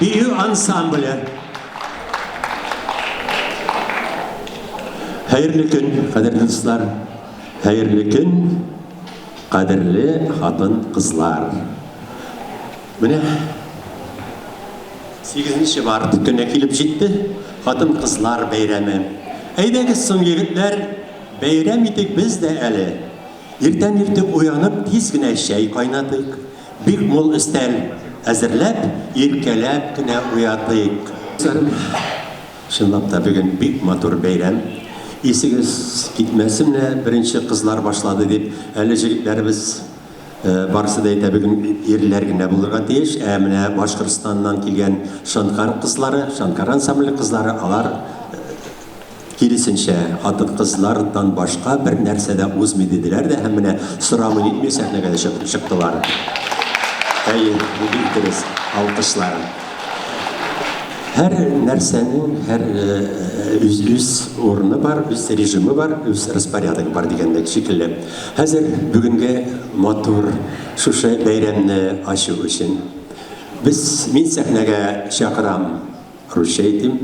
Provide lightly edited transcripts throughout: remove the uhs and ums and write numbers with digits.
бию ансамбле. Хәерле көн, кадерле дуслар. Хәерле көн, кадерле хатын-кызлар. Менә 8 март көне килеп җитте, хатын-кызлар бәйрәме. Әйдәгез соң, егетләр, бәйрәм итик без дә әле. Иртән иртүк уянып, тиз генә чәй кайнатыйк. Бик мул өстәл әзерләп, иркәләп кенә уятыйк. Чынлап та бүген бик матур бәйрәм. Исегез китмәсен, менә беренче кызлар башлады дип, әле җегетләребез барысы да әйтә, бүген ирләр генә булырга тиеш. Ә менә Башкортстаннан килгән Шанкар кызлары, Шанкар ансамбле кызлары, алар киресенчә, хатын-кызлардан башка бер нәрсә дә узмый диделәр дә һәм менә сорамый нитми сәхнәгә дә чыгып чыктылар. Әйе, бу бик дөрес. Алкышлар. Һәр нәрсәнең һәр үз үз урыны бар, үз режимы бар, үз распорядогы бар дигәндәй шикелле. Хәзер бүгенге матур шушы бәйрәмне ачу өчен без мин сәхнәгә чакырам, русча әйтим,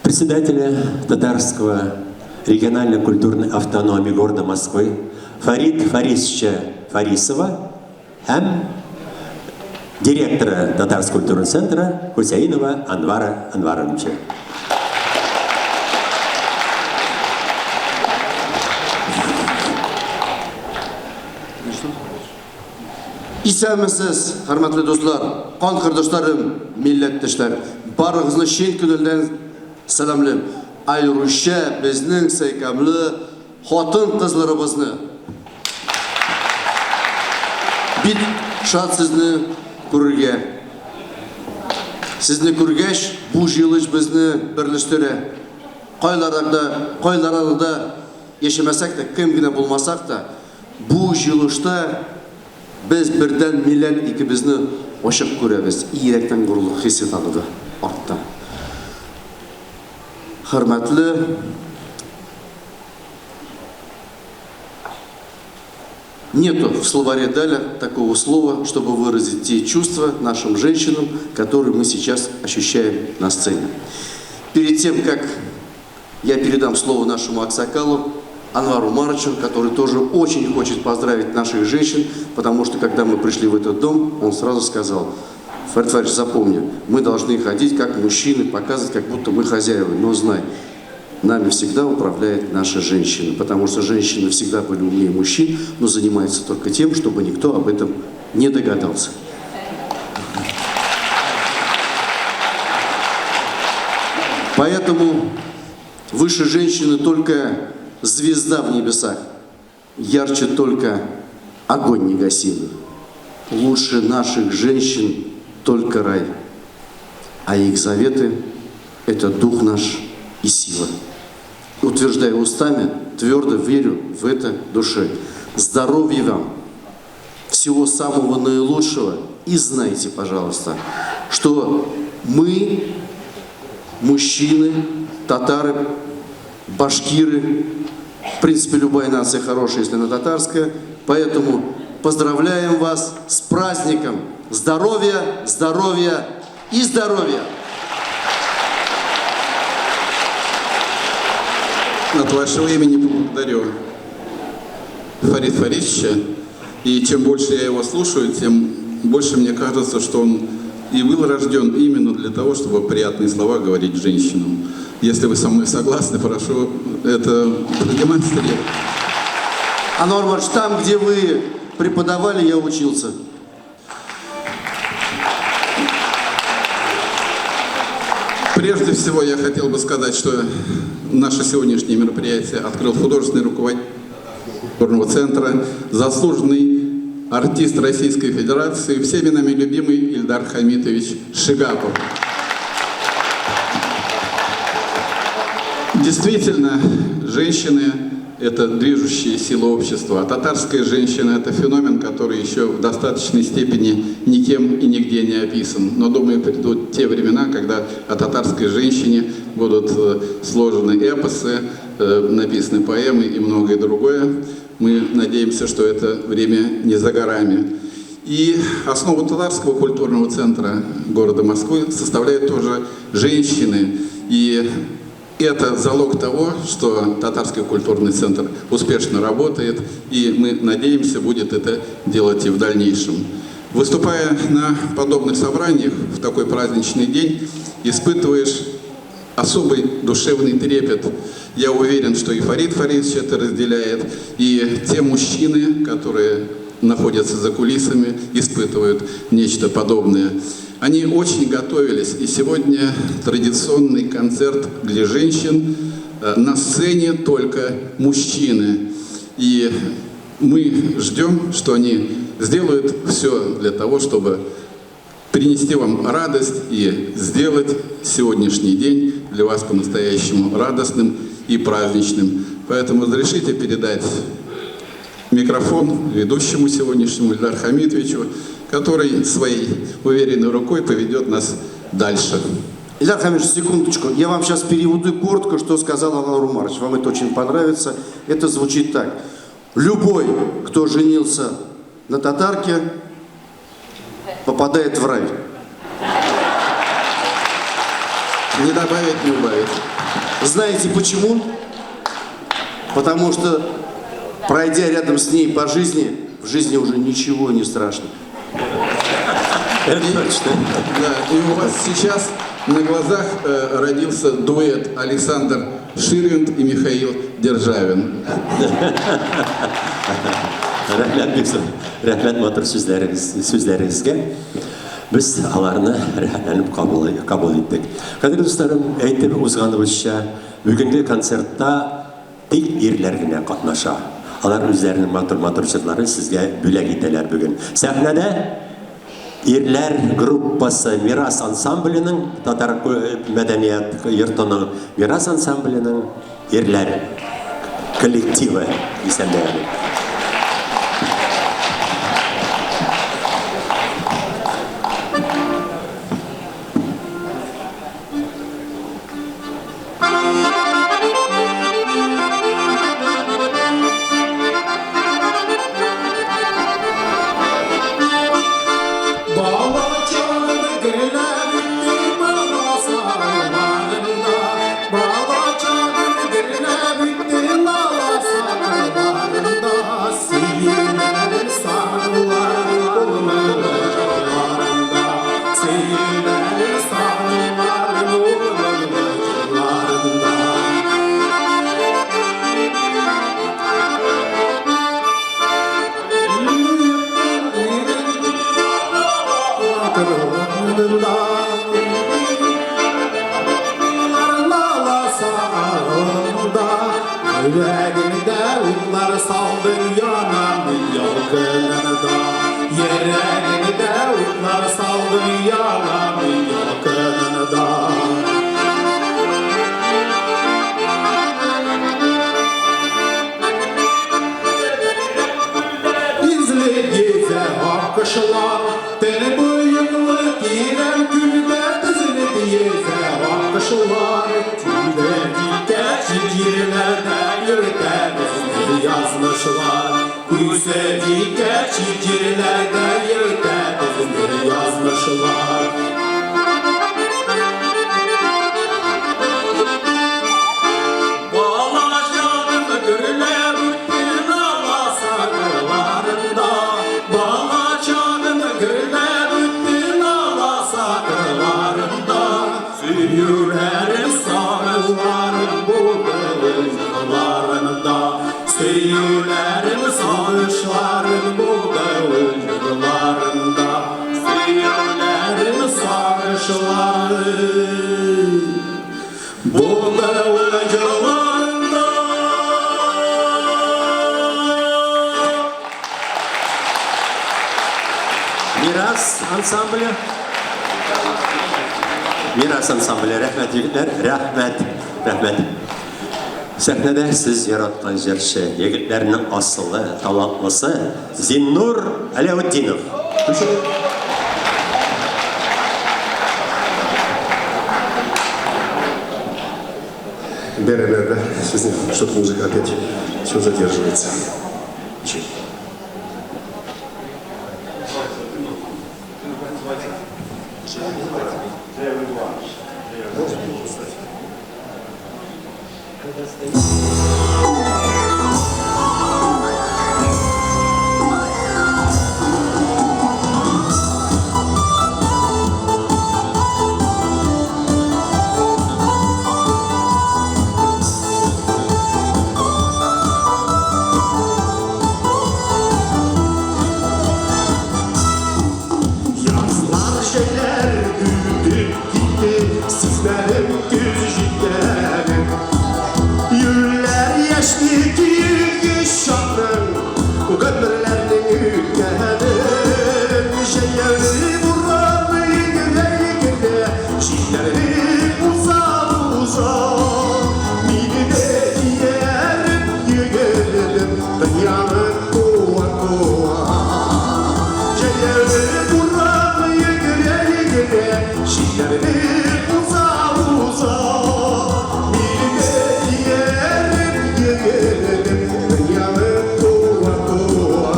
председателя Татарского региональной культурной автономии города Москвы Фарид Фарисовича Фарисова һәм директора Татарского культурного центра Хусаинова Анвара Анваровича. Исәнмесез, хөрмәтле дуслар, кан кордашларым, милләттәшләр. Барыгызны чын күңелдән сәламлим. Аеруча безнең сөйкемле хатын-кызларыбызны. Бик шат сезне күрергә. Сезне күргәч, бу җыелыш безне берләштерә. Кайларда, кайларда яшәмәсәк тә, кем генә булмасак та, Бу җыелышта без бердән милләт икебезне ачык күрәбез, и йөрәктән горурлык хисе тагы да артта. Хөрмәтле Нету в словаре Даля такого слова, чтобы выразить те чувства нашим женщинам, которые мы сейчас ощущаем на сцене. Перед тем, как я передам слово нашему аксакалу Анвару Марычу, который тоже очень хочет поздравить наших женщин, потому что, когда мы пришли в этот дом, он сразу сказал: Фарид Фаридович, запомни, мы должны ходить как мужчины, показывать, как будто мы хозяева, но знай, нами всегда управляет наша женщина, потому что женщины всегда были умнее мужчин, но занимаются только тем, чтобы никто об этом не догадался. Поэтому выше женщины только звезда в небесах, ярче только огонь негасимый. Лучше наших женщин только рай, а их заветы – это дух наш и сила. Утверждая устами, твердо верю в это душой. Здоровья вам, всего самого наилучшего. И знайте, пожалуйста, что мы, мужчины, татары, башкиры, в принципе, любая нация хорошая, если она татарская, поэтому поздравляем вас с праздником. Здоровья, здоровья и здоровья! От вашего имени поблагодарю Фарид Фаридовича. И чем больше я его слушаю, тем больше мне кажется, что он и был рожден именно для того, чтобы приятные слова говорить женщинам. Если вы со мной согласны, прошу это продемонстрировать. Анвар Марч, там, где вы преподавали, я учился. Прежде всего, я хотел бы сказать, что наше сегодняшнее мероприятие открыл художественный руководитель культурного центра, заслуженный артист Российской Федерации, всеми нами любимый Ильдар Хамитович Шигапов. Действительно, женщины – это движущие силы общества. А татарская женщина – это феномен, который еще в достаточной степени никем и нигде не описан. Но, думаю, придут те времена, когда о татарской женщине будут сложены эпосы, написаны поэмы и многое другое. Мы надеемся, что это время не за горами. И основу Татарского культурного центра города Москвы составляют тоже женщины. И это залог того, что Татарский культурный центр успешно работает, и мы надеемся, будет это делать и в дальнейшем. Выступая на подобных собраниях в такой праздничный день, испытываешь особый душевный трепет. Я уверен, что и Фарид Фаридович это разделяет, и те мужчины, которые находятся за кулисами, испытывают нечто подобное. Они очень готовились, и сегодня традиционный концерт для женщин, на сцене только мужчины. И мы ждем, что они сделают все для того, чтобы принести вам радость и сделать сегодняшний день для вас по-настоящему радостным и праздничным. Поэтому разрешите передать микрофон ведущему сегодняшнему Ильдару Хамитовичу, который своей уверенной рукой поведет нас дальше. Ильдар Хамитович, секундочку. Я вам сейчас переведу коротко, что сказал Анвар Умарович. Вам это очень понравится. Это звучит так. Любой, кто женился на татарке, попадает в рай. Не добавить, не убавить. Знаете почему? Потому что, пройдя рядом с ней по жизни, в жизни уже ничего не страшно. Это точно. Да, и у вас сейчас на глазах родился дуэт Александр Ширвиндт и Михаил Державин. Рәхмәт бик зур. Рәхмәт матур сүзләрегезгә. Без аларны рәхәтләнеп кабул иттек. Кадерле дусларым, әйтеп узганыбызча, бүгенге концертта тик ирләр генә катнаша. Алар үзләренең матур-матур җырларын сезгә бүләк итәләр бүген. Сәхнәдә ирләр группасы Мирас ансамбленең, татар мәдәният йортының Мирас ансамбленең ирләр коллективы дисәм дә әле. Мирас ансамбле. Мирас ансамбле. Рәхмәт, егетләр. Рәхмәт. Рәхмәт. Сәхнәдә сез яраткан җырчы, егетләрнең асылы, талантлысы Зиннур Аләүтдинов. Бер, да? Что-то музыка опять все задерживается. Яшьли килгеч чакның, Гомерләрнең үткәнен. Җәяүле буран йөгерә-йөгерә, Җилләрне уза-уза. Мине дә ияреп йөгердем, Дөньяны куа-куа. Җәяүле буран йөгерә-йөгерә, Җилләрне уза-уза. Мине дә ияреп йөгердем, Дөньяны куа-куа.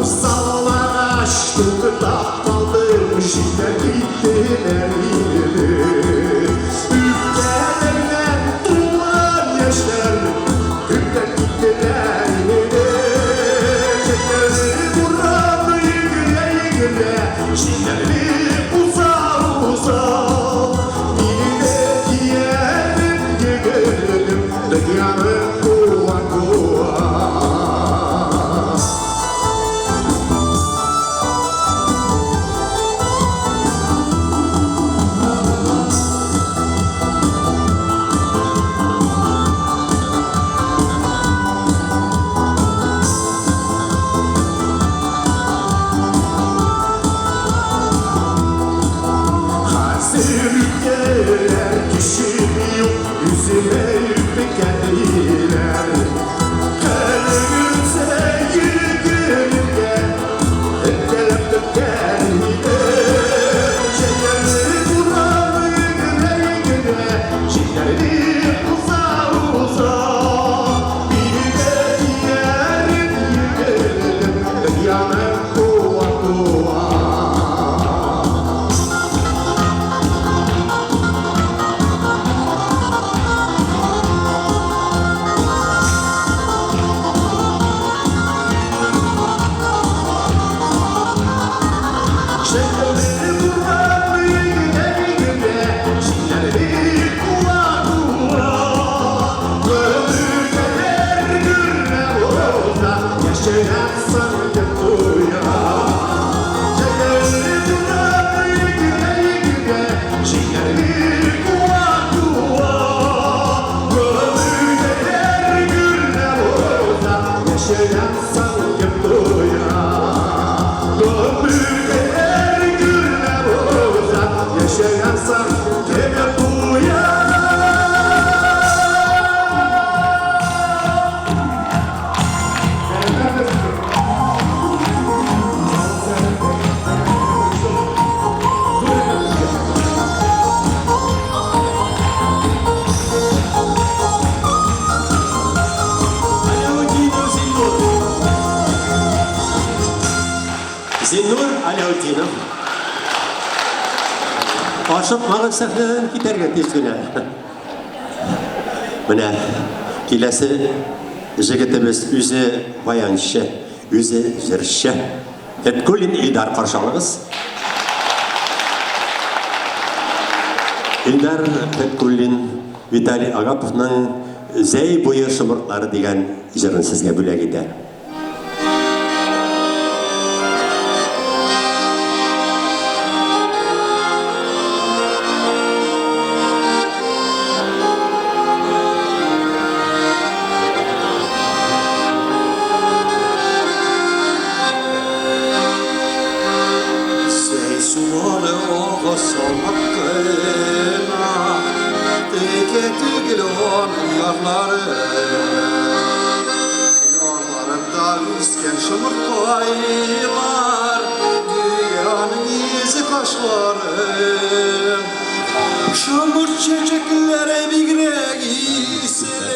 Усал агач туктап калды, Җилләр киттеләр инде. Үпкәләрдән тулган яшьләр Күптән киттеләр инде. Җәяүле буран йөгерә-йөгерә, Җилләрне уза-уза. Мине дә ияреп йөгердем, Дөньяны куа-куа. Хәзер үпкәләр кешем юк, Үземә үпкәлиләр. Көнем йөгерергә, Үпкәләп беткән иде. Җәяүле буран йөгерә-йөгерә, Җилләрне уза-уза. Мине дә ияреп йөгердем, Дөньяны куа-куа. Җәяүле буран йөгерә-йөгерә, Җилләрне куа-куа. Гомерләр гөрләп уза, Яшәгән саен туя. Җәяүле буран йөгерә-йөгерә, Җилләрне куа-куа. Гомерләр гөрләп уза, Яшәгән саен туя. Гомерләр гөрләп уза, Яшәгән саен туя. Аляутдинов Зиннур. Зиннур Аляутдинов. Ашыкмагыз сәхнәдән китәргә тиз генә. Менә киләсе җегетебез үзе баянчы, үзе җырчы. Феткуллин Илдар, каршы алыгыз. Илдар Феткуллин Виталий Агаповның Зәй буе шомыртлары дигән җырын сезгә бүләк итә. Зәй сулары ага салмак кына, Текә түгел аның ярлары. Ярларында үскән шомырткайлар, Гүя аның йөзе кашлары. Шомырт чәчәкләре бигрәк исле.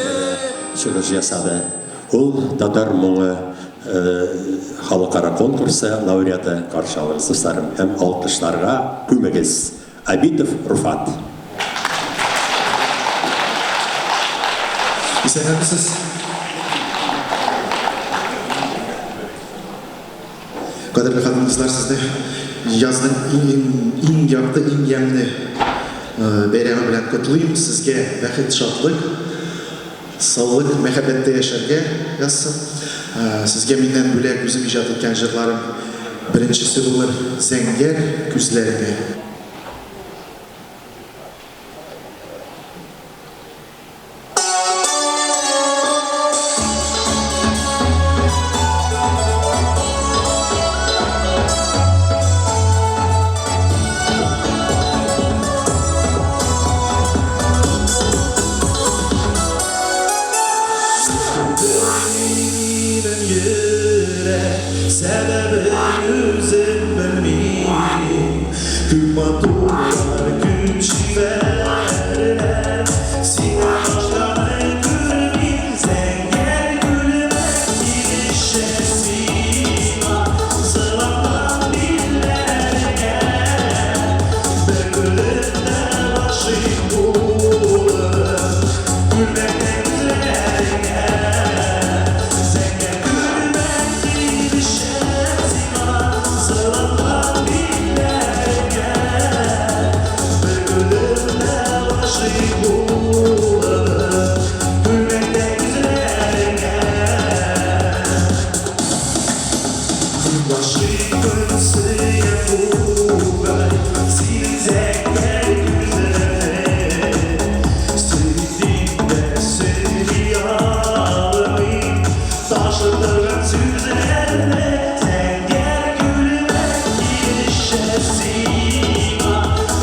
Чыгыш ясады. Ул Татар моңы халыкара конкурсы лауреаты. Каршы алыгыз, дусларым, һәм алкышларга күмегез. Абитов Руфат. Исәнмесез. Кадерле хатын-кызлар, сезне язның иң иң иң якты, иң ямьле бәйрәме белән котлыйм. Сезгә бәхет, шатлык, саулык, мәхәббәттә яшәргә язсын. Сезгә миннән бүләк, үзем иҗат иткән җырларым. Беренчесе булыр Зәңгәр күзләреңә. Сәбәбен үзем белмим. Күп матурлар, күп чибәрләр, Синнән башканы күрмим. Зәңгәр күлмәк килешә сиңа, Сыланган билләреңә. Бер көлеп тә гашыйк булдым, Күлмәктән күзләреңә. Зәңгәр күлмәк килешә сиңа, Сыланган билләреңә. Бер көлеп тә гашыйк булдым, Күлмәктән күзләреңә. Гашыйкмын, сөям бугай Синең зәңгәр күзләреңне. Сөйдем дә сөйли алмыйм Ташып торган сүзләрне. Зәңгәр күлмәк килешә сиңа,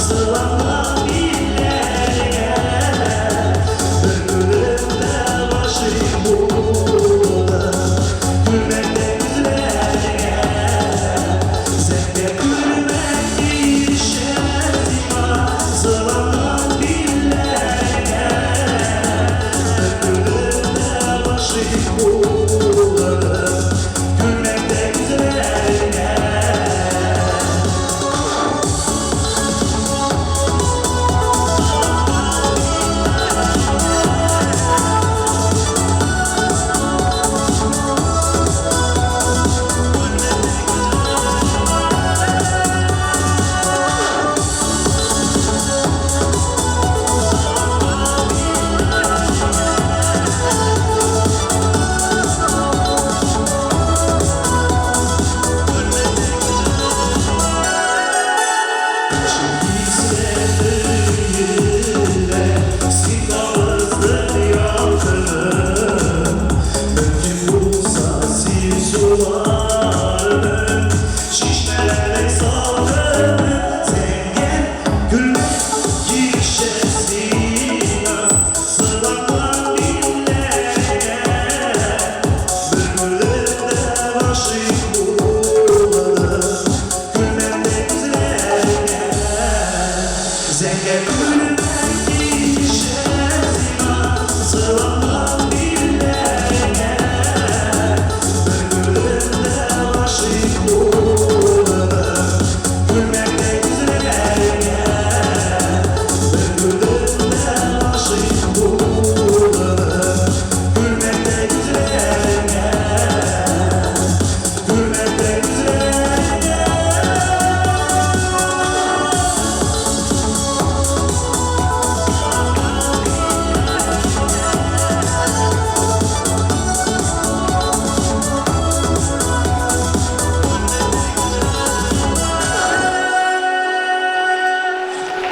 Сыланган билләреңә. Бер көлеп тә гашыйк булдым, Күлмәктән күзләреңә. Зәңгәр күлмәк килешә сиңа, Сыланган билләреңә. Бер көлеп тә гашыйк булдым, Күлмәктән күзләреңә. Син кабыздың ялкынын, Мөмкин булса сип суларның Чишмәләрнең салкынын. Зәңгәр күлмәк килешә сиңа, Сыланган билләреңә. Бер көлеп тә гашыйк булдым, Күлмәктән күзләреңә. Зәңгәр күлмәк килешә сиңа, Сыланган билләреңә. Бер көлеп тә гашыйк булдым, Күлмәктән күзләреңә. Бер көлеп тә гашыйк булдым, Күлмәктән күзләреңә. Күлмәктән күзләреңә.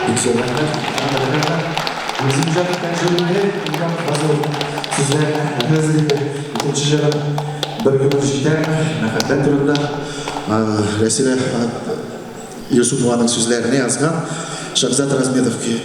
Бик зур рәхмәт, рәхмәт. Үзем иҗат иткән җырымны Илһам Фазылов сүзләренә хәзер инде икенче җырым «Бер гомер җитәрме?» мәхәббәт турында Рәсилә Юсупованың сүзләренә язган Шахзат Разметов көе.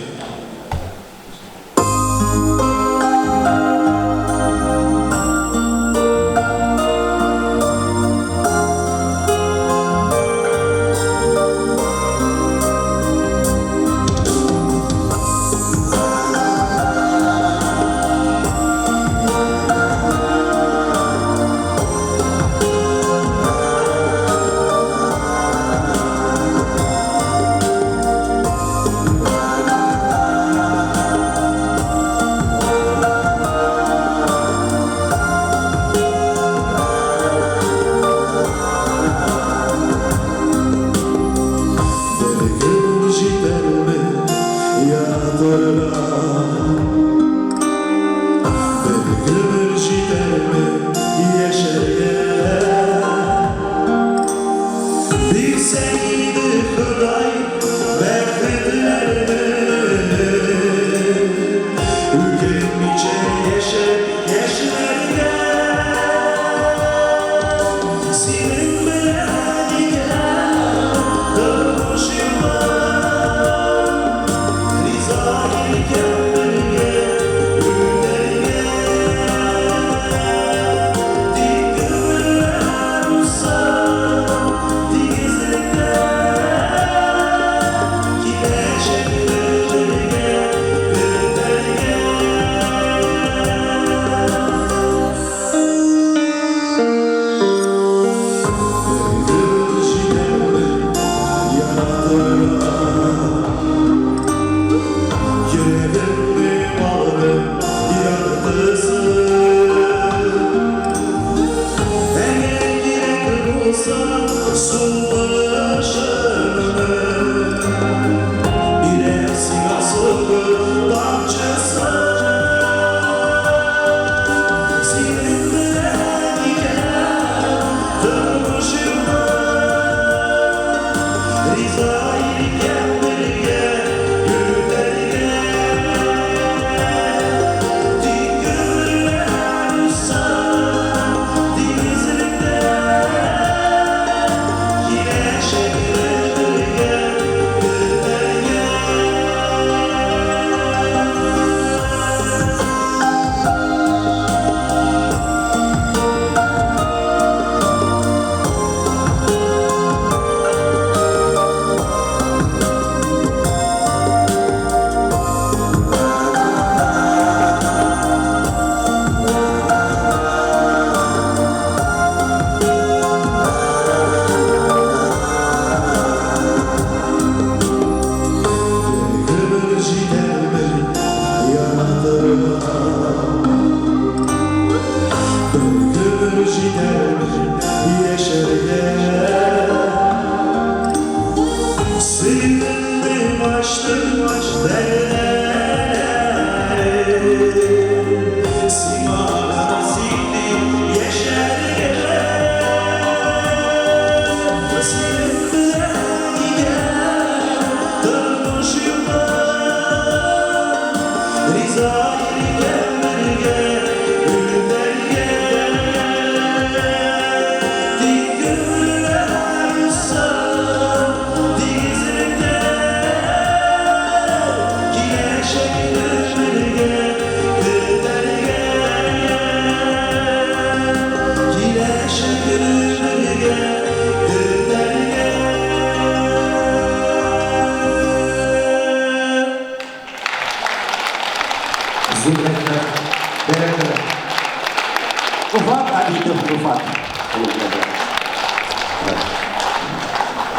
Руфат Абитов, Руфат.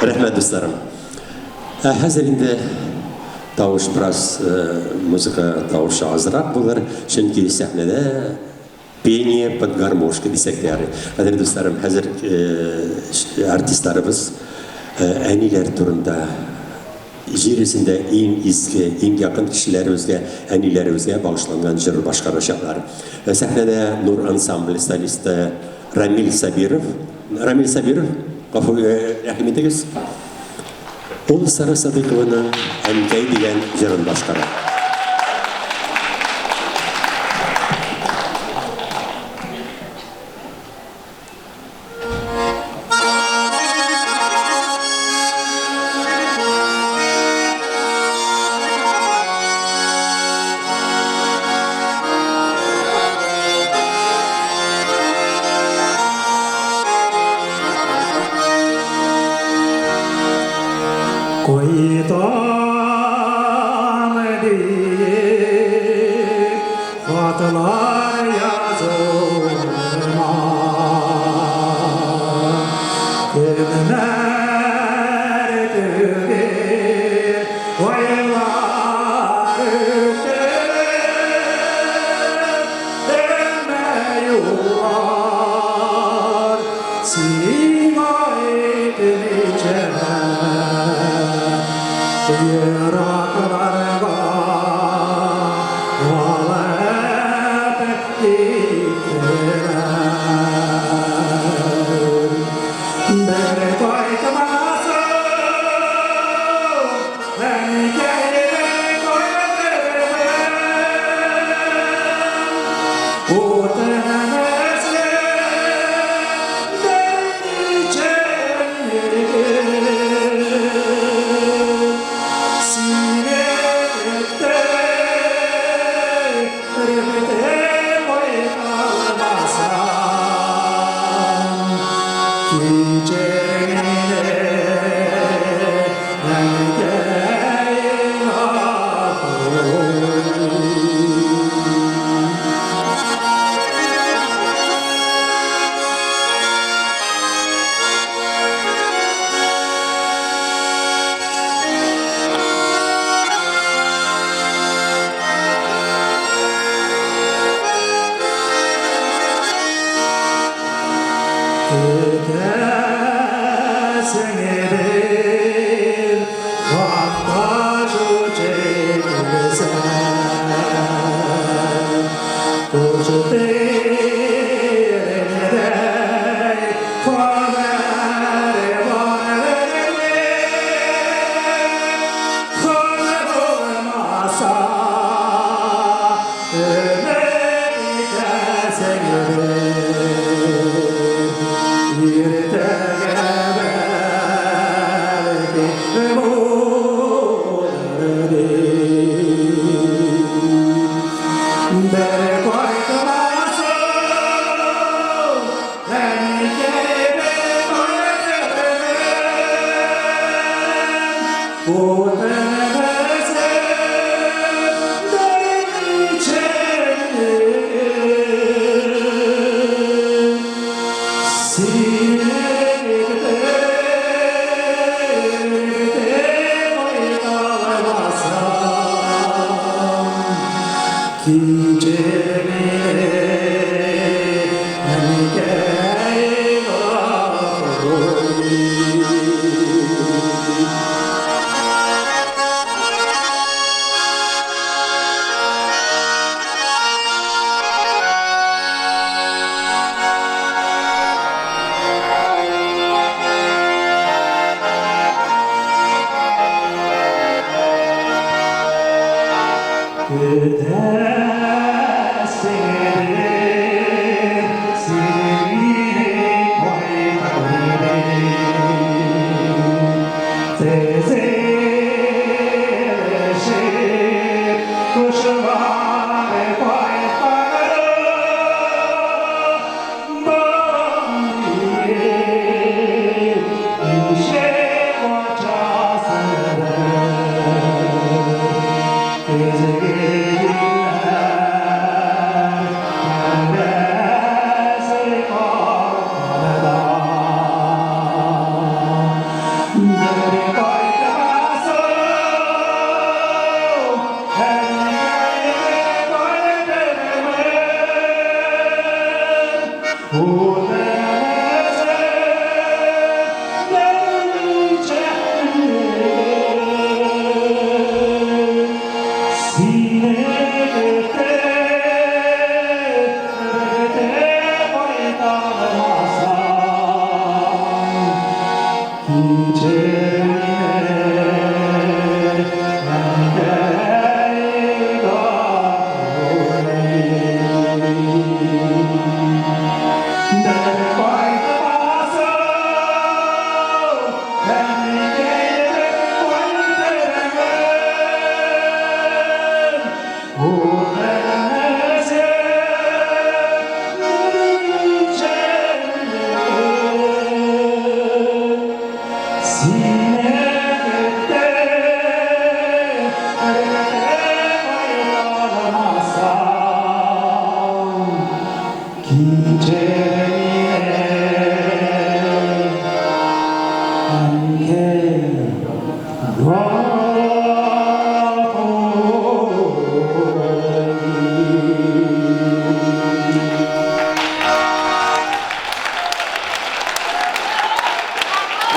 Рәхмәт, дусларым. Ә хәзер инде тавыш бераз музыка тавышы азрак булыр, чөнки сәхнәдә пение под гармошка дисәк тә ярый. Кадерле дусларым, хәзер артистларыбыз әниләр турында җир йөзендә иң изге, иң якын кешеләребезгә, әниләребезгә багышланган җыр башкарачаклар. Сәхнәдә Нур ансамбле солисты Рамил Сабиров. Рамил Сабиров, гафу, рәхим итегез. Ул Сара Садыйкованың Әнкәй дигән җырын башкара. Кайтам диеп хатлар язылма. Көннәр түгел, айлар үтеп, Әмма юллар сиңа әйтмичә еракларга алып киттеләр. Бер кайтмасаң, әнкәй, бер кайтырмын. Үтенмәсен берничә мизгел. Сине көтеп, бер кайталмасам, кичер мине, әнкәй, гафу ит. Көтәсең бер хат-ташу чигелсә, Кош телендәй хәбәр бар Хат булмаса, өмет итәсең бер. Иртә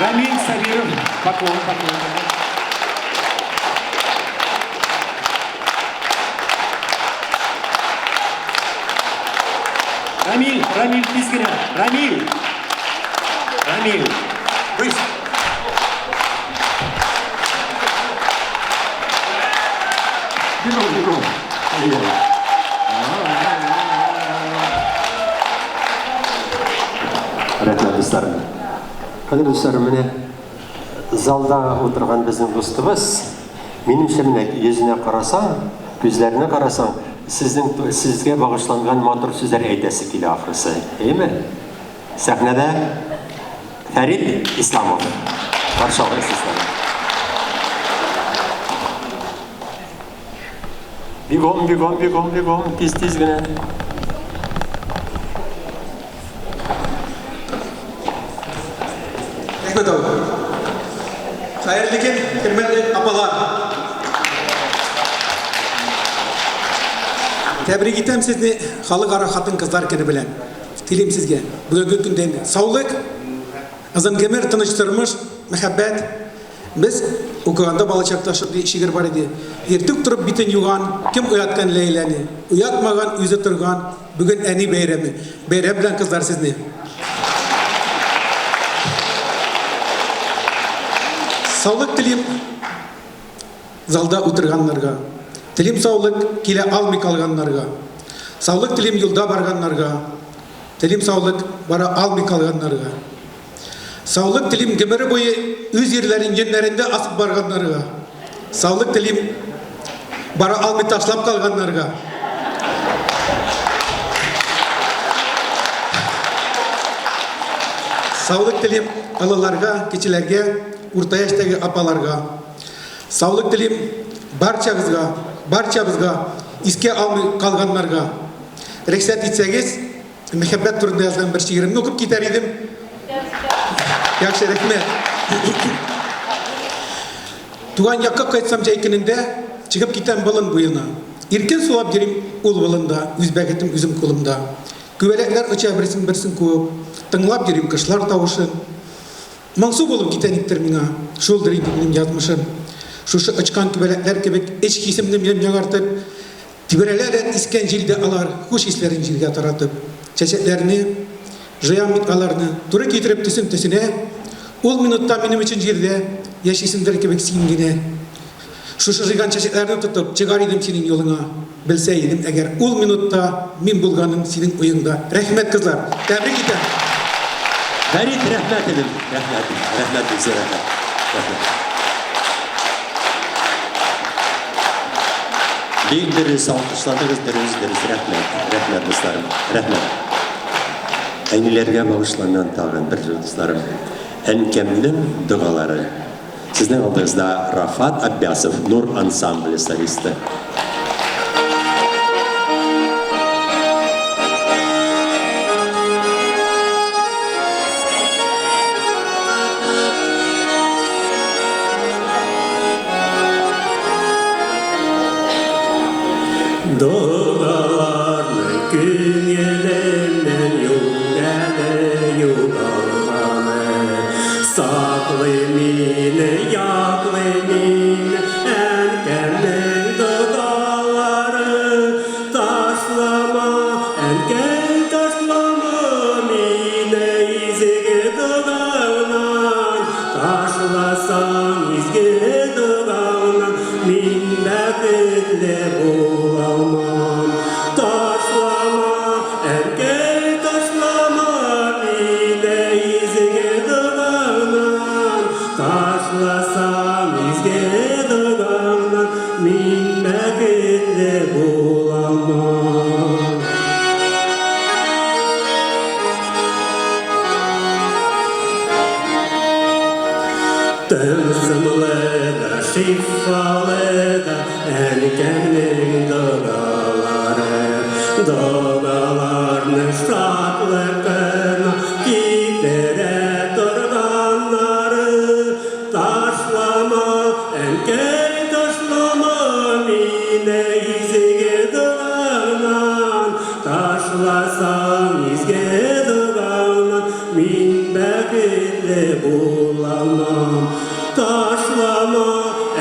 Рамиль Сабиров, поклон, поклон. Рамиль, Рамиль, тиз генә. Рамиль! Рамиль! Быстро! Бегом, бегом. Рәхмәт, дусларым. Кадерле дусларым, менә залда утырган безнең дустыбыз, минемчә, менә йөзенә карасаң, күзләренә карасаң, сезнең сезгә багышланган матур сүзләр әйтәсе килә ахрысы. Әйеме? Сәхнәдә Фәрит Исламов. Каршы алыгыз, дуслар. Бегом, бегом, бегом, бегом, тиз-тиз генә. Рәхмәт абый. Хәерле көн, хөрмәтле апалар. Тәбрик итәм сезне Халыкара хатын-кызлар көне белән. Телим сезгә бүгенге көндә инде саулык, озын гомер, тыныч тормыш, мәхәббәт. Без укыганда балачакта шундый шигырь бар иде. Иртүк торып битен юган, кем уяткан Ләйләне? Уятмаган, үзе торган. Бүген әни бәйрәме. Бәйрәм белән, кызлар, сезне! Саулык телим залда утырганнарга. Телим саулык килә алмый калганнарга. Саулык телим юлда барганнарга. Телим саулык бара алмый калганнарга. Саулык телим гомере буе үз ирләрен йөннәрендә асып барганнарга. Саулык телим бара алмый ташлап калганнарга. Саулык телим олыларга, кечеләргә, урта яшьтәге апаларга. Саулык телим барчагызга, барчабызга, искә алмый калганнарга. Рөхсәт итсәгез, Мәхәббәт турында язган бер шигыремне укып китәр идем. Яхшы, рәхмәт. Туган якка кайтсам җәй көнендә, чыгып китәм болын буена. Иркен сулап йөрим ул болында, үз бәхетем үзем кулымда. Күбәләкләр оча берсен берсен куып, тыңлап йөрим кошлар тавышын. Моңсу булып китә никтер миңа, шулдыр инде минем язмышым. Шушы очкан күбәләкләр кебек эч хисемне минем яңартып, Тибрәләләр искән җилдә алар, Хуш исләрен җилгә таратып. Чәчәкләрне җыям мин аларны, Туры китереп төсен төсенә. Ул минутта минем өчен җирдә Яшисеңдер кебек син генә. Шушы җыйган чәчәкләрне тотып, Чыгар идем синең юлыңа. Белсә идем әгәр ул минутта Мин булганым синең уеңда. Рәхмәт, кызлар! Тәбрик итәм! Фәрит, рәхмәт, энем, рәхмәт, рәхмәт, бик зур рәхмәт, рәхмәт. Бик дөрес алкышладыгыз, дөрес, дөрес, рәхмәт, рәхмәт, дусларым, рәхмәт. Әниләргә багышланган тагын бер җыр, дусларым. Әнкәмнең догалары. Сезнең алдыгызда Рафат Аббясов, Нур ансамбле солисты. Догаларны күңелемнән юк. Тылсымлы да, шифалы да әнкәмнең догалары. Догаларны шатлыкына китерә торганнары. Ташлама, әнкәй, ташлама мине изге догаңнан. Ташласаң изге догаңнан, мин бәхетле булалмам. Ташлама,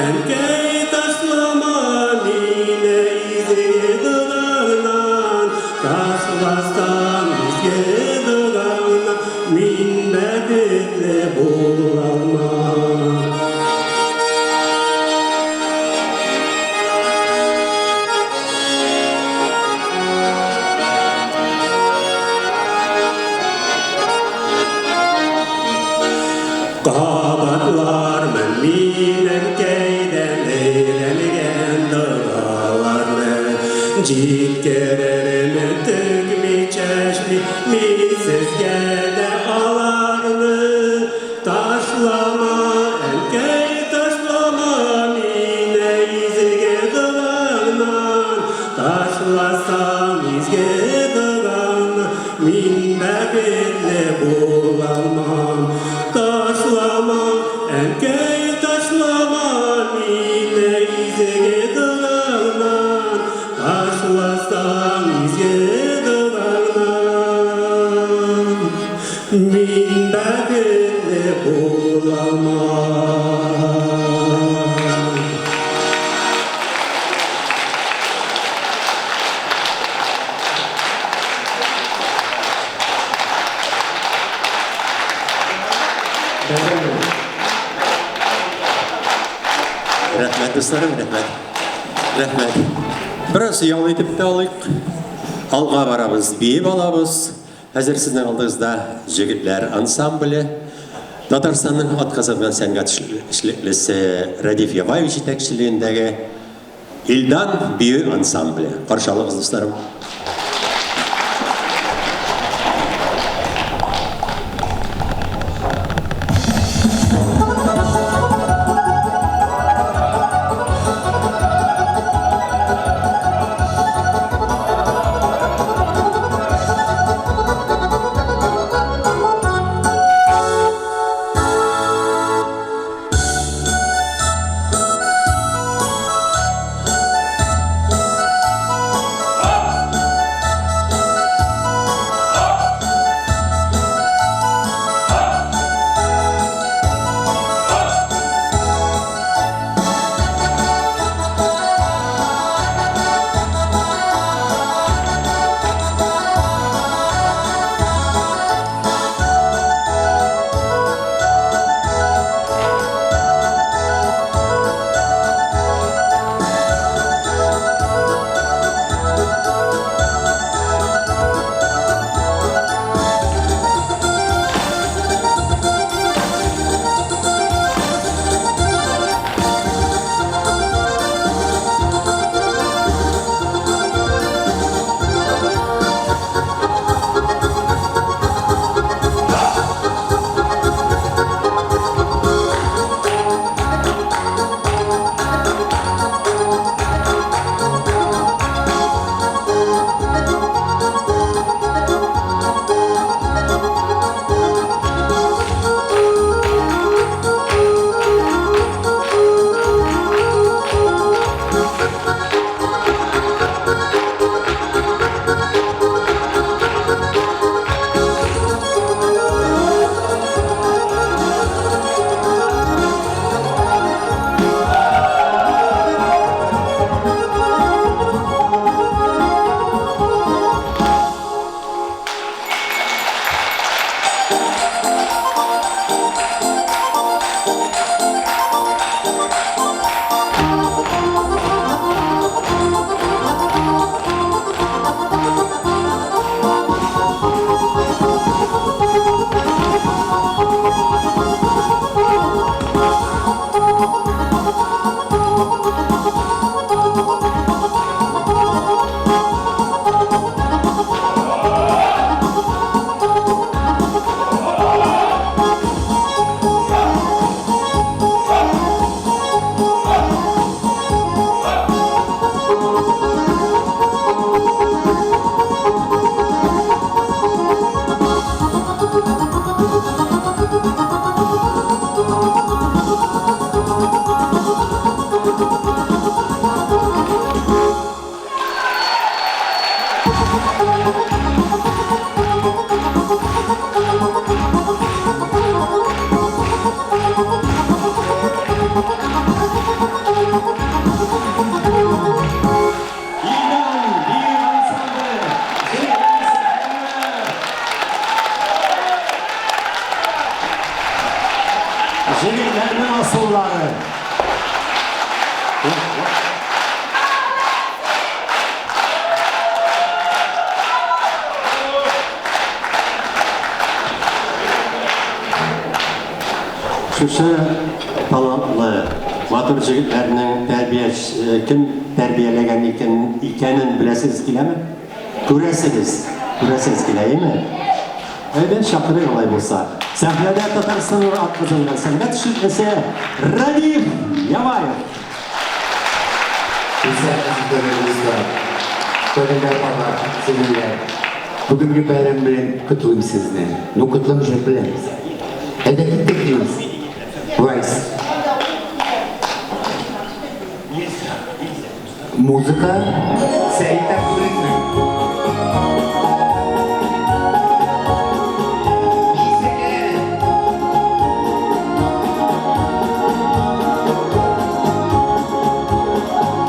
әнкәй, ташлама мине изге догаңнан. Ташласаң изге догаңнан, мин бәхетле булалмам. Кабатлармын мин әнкәйдән өйрәнгән догаларны. Җиткерермен түкми чәчми мин сезгә дә аларны. Ташлама, әнкәй, ташлама мине изге догаңнан. Ташласаң изге догаңнан, мин бәхетле булалмам. Ташлама, әнкәй, ташлама мине изге догаңнан. Ташласаң изге догаңнан, мин бәхетле булалмам. Рәхмәт, дусларым, рәхмәт. Рәхмәт. Бераз ял итеп тә алыйк. Алга барабыз, биеп алабыз. Хәзер сезнең алдыгызда Җегетләр ансамбле. Татарстанның атказанган сәнгать эшлеклесе Рәдиф Ябаев җитәкчелегендәге Илдан бию ансамбле. Каршы алыгыз, дусларым. Җегетләрнең асыллары. Шушы талантлы, матур җегетләрнең тәрбияче кем тәрбияләгән икән икәнен беләсегез киләме? Күрәсегез, күрәсегез килә, әйеме? Әйдә, чакырыйк алай булса. Сәхнәдә Татарстанның атказанган сәнгать эшлеклесе Рәдиф Ямаев. Исәнмесез, кадерле дуслар, кадерле апалар, сеңелләр. Бүгенге бәйрәм белән котлыйм сезне. Ну, котлым җыр белән. Әйдә, киттек дибез. Вальс. Музыка Сәет Абдуллинның.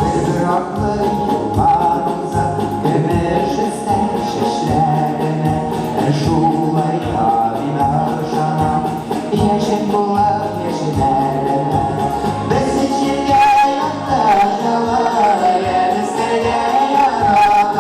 Бер-бер артлы еллар уза, Көмеш өстәр чәчләренә. Ә шулай да мин ышанам, Яшен булып яшьнәренә. Безнең җиргә якты җылы, Янәсәргә яра.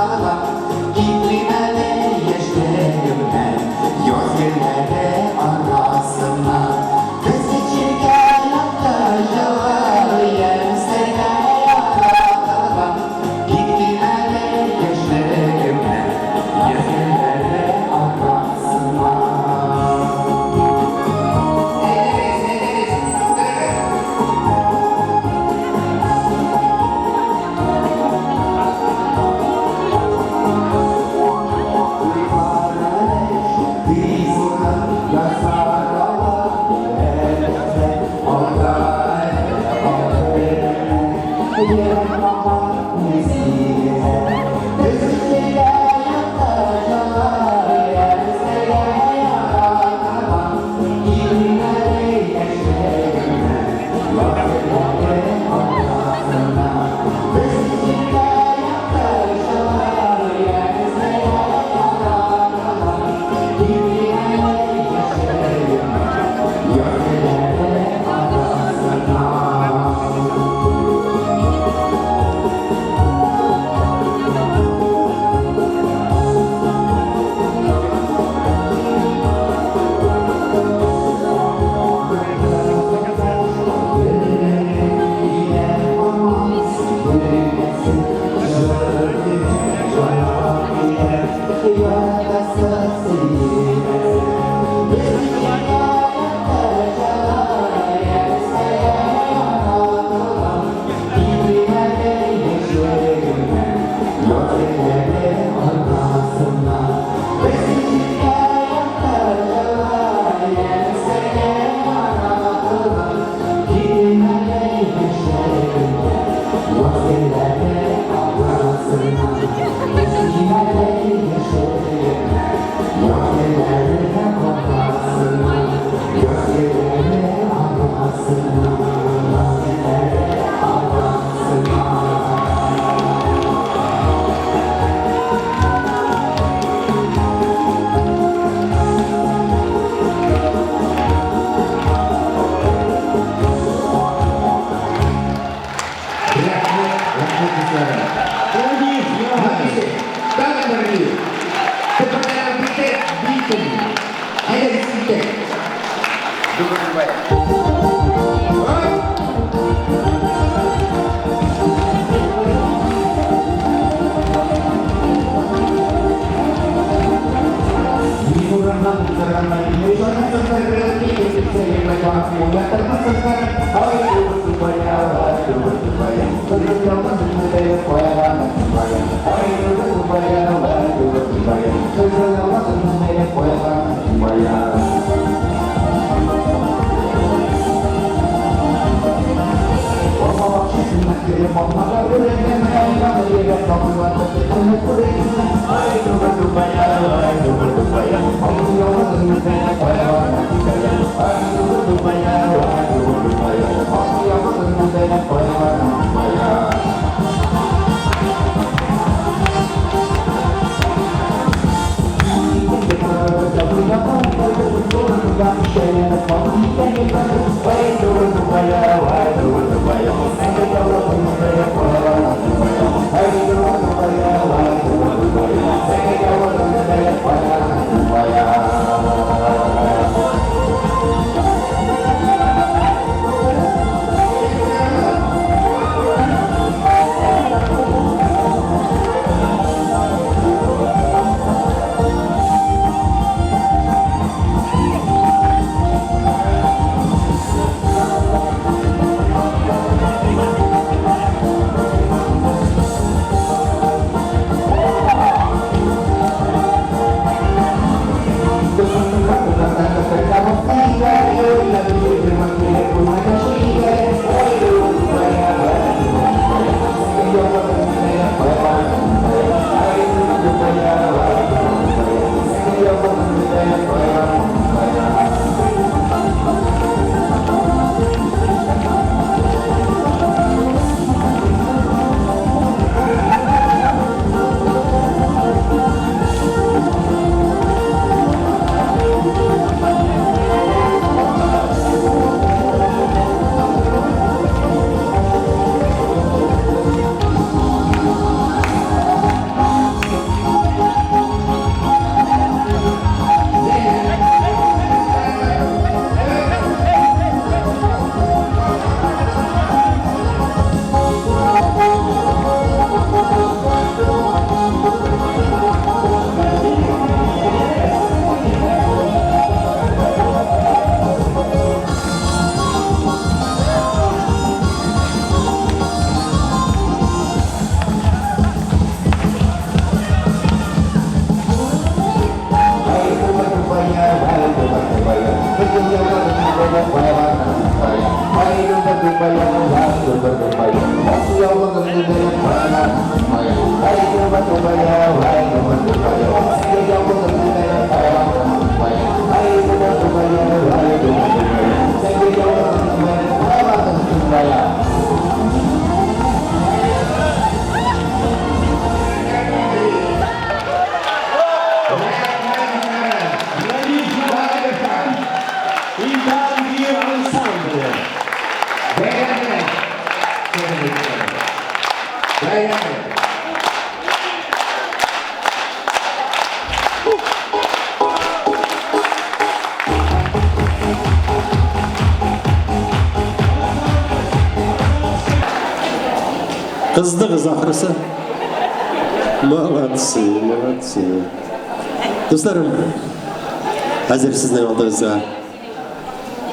Кыздыгыз ахрысы. Молодцы, молодцы. Дусларым, хәзер сезнең алдыгызга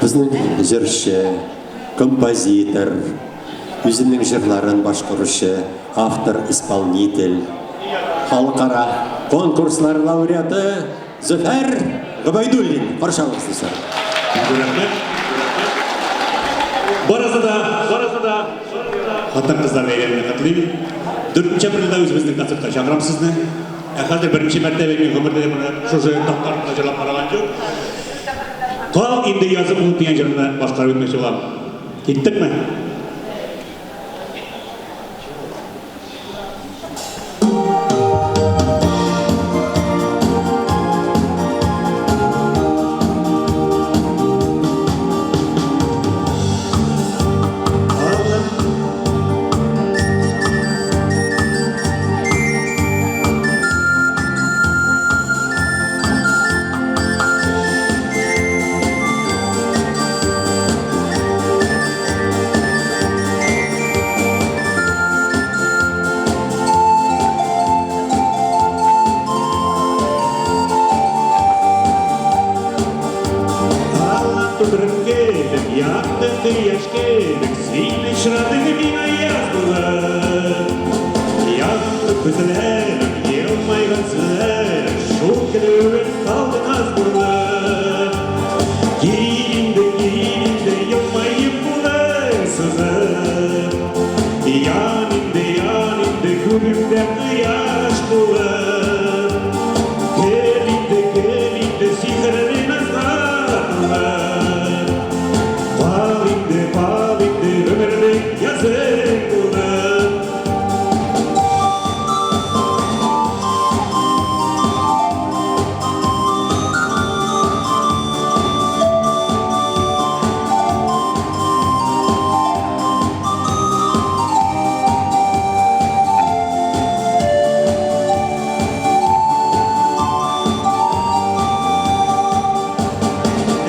безнең җырчы, композитор, үзенең җырларын башкаручы, автор-исполнитель, халыкара конкурслар лауреаты Зөфәр Гобәйдуллин. Каршы алыгыз, дуслар. Рәхмәт. Барысы да, барысы да хатын-кызлар бәйрәменә котлыйм. 4 апрельдә үзебезнең концертка чакырам сезне. Ә хәзер беренче мәртәбә мин гомердә дә моны шушы такта артында җырлап караган юк. Кал инде язым булып дигән җырны башкарып үтмәкче булам. Киттекме? Тутырып килдем, якты кояш кебек, син очрадың миңа яз булып. Якты күзләрең, елмайган сүзләрең, шул көлүең калды наз булып. Кил инде, кил инде, елмаеп кулың сузып. Ян инде, ян инде, күгемдә кояш булып. Көл инде, көл инде, сихерле назга тулып. Кал инде, кал инде, гомерлек язың булып.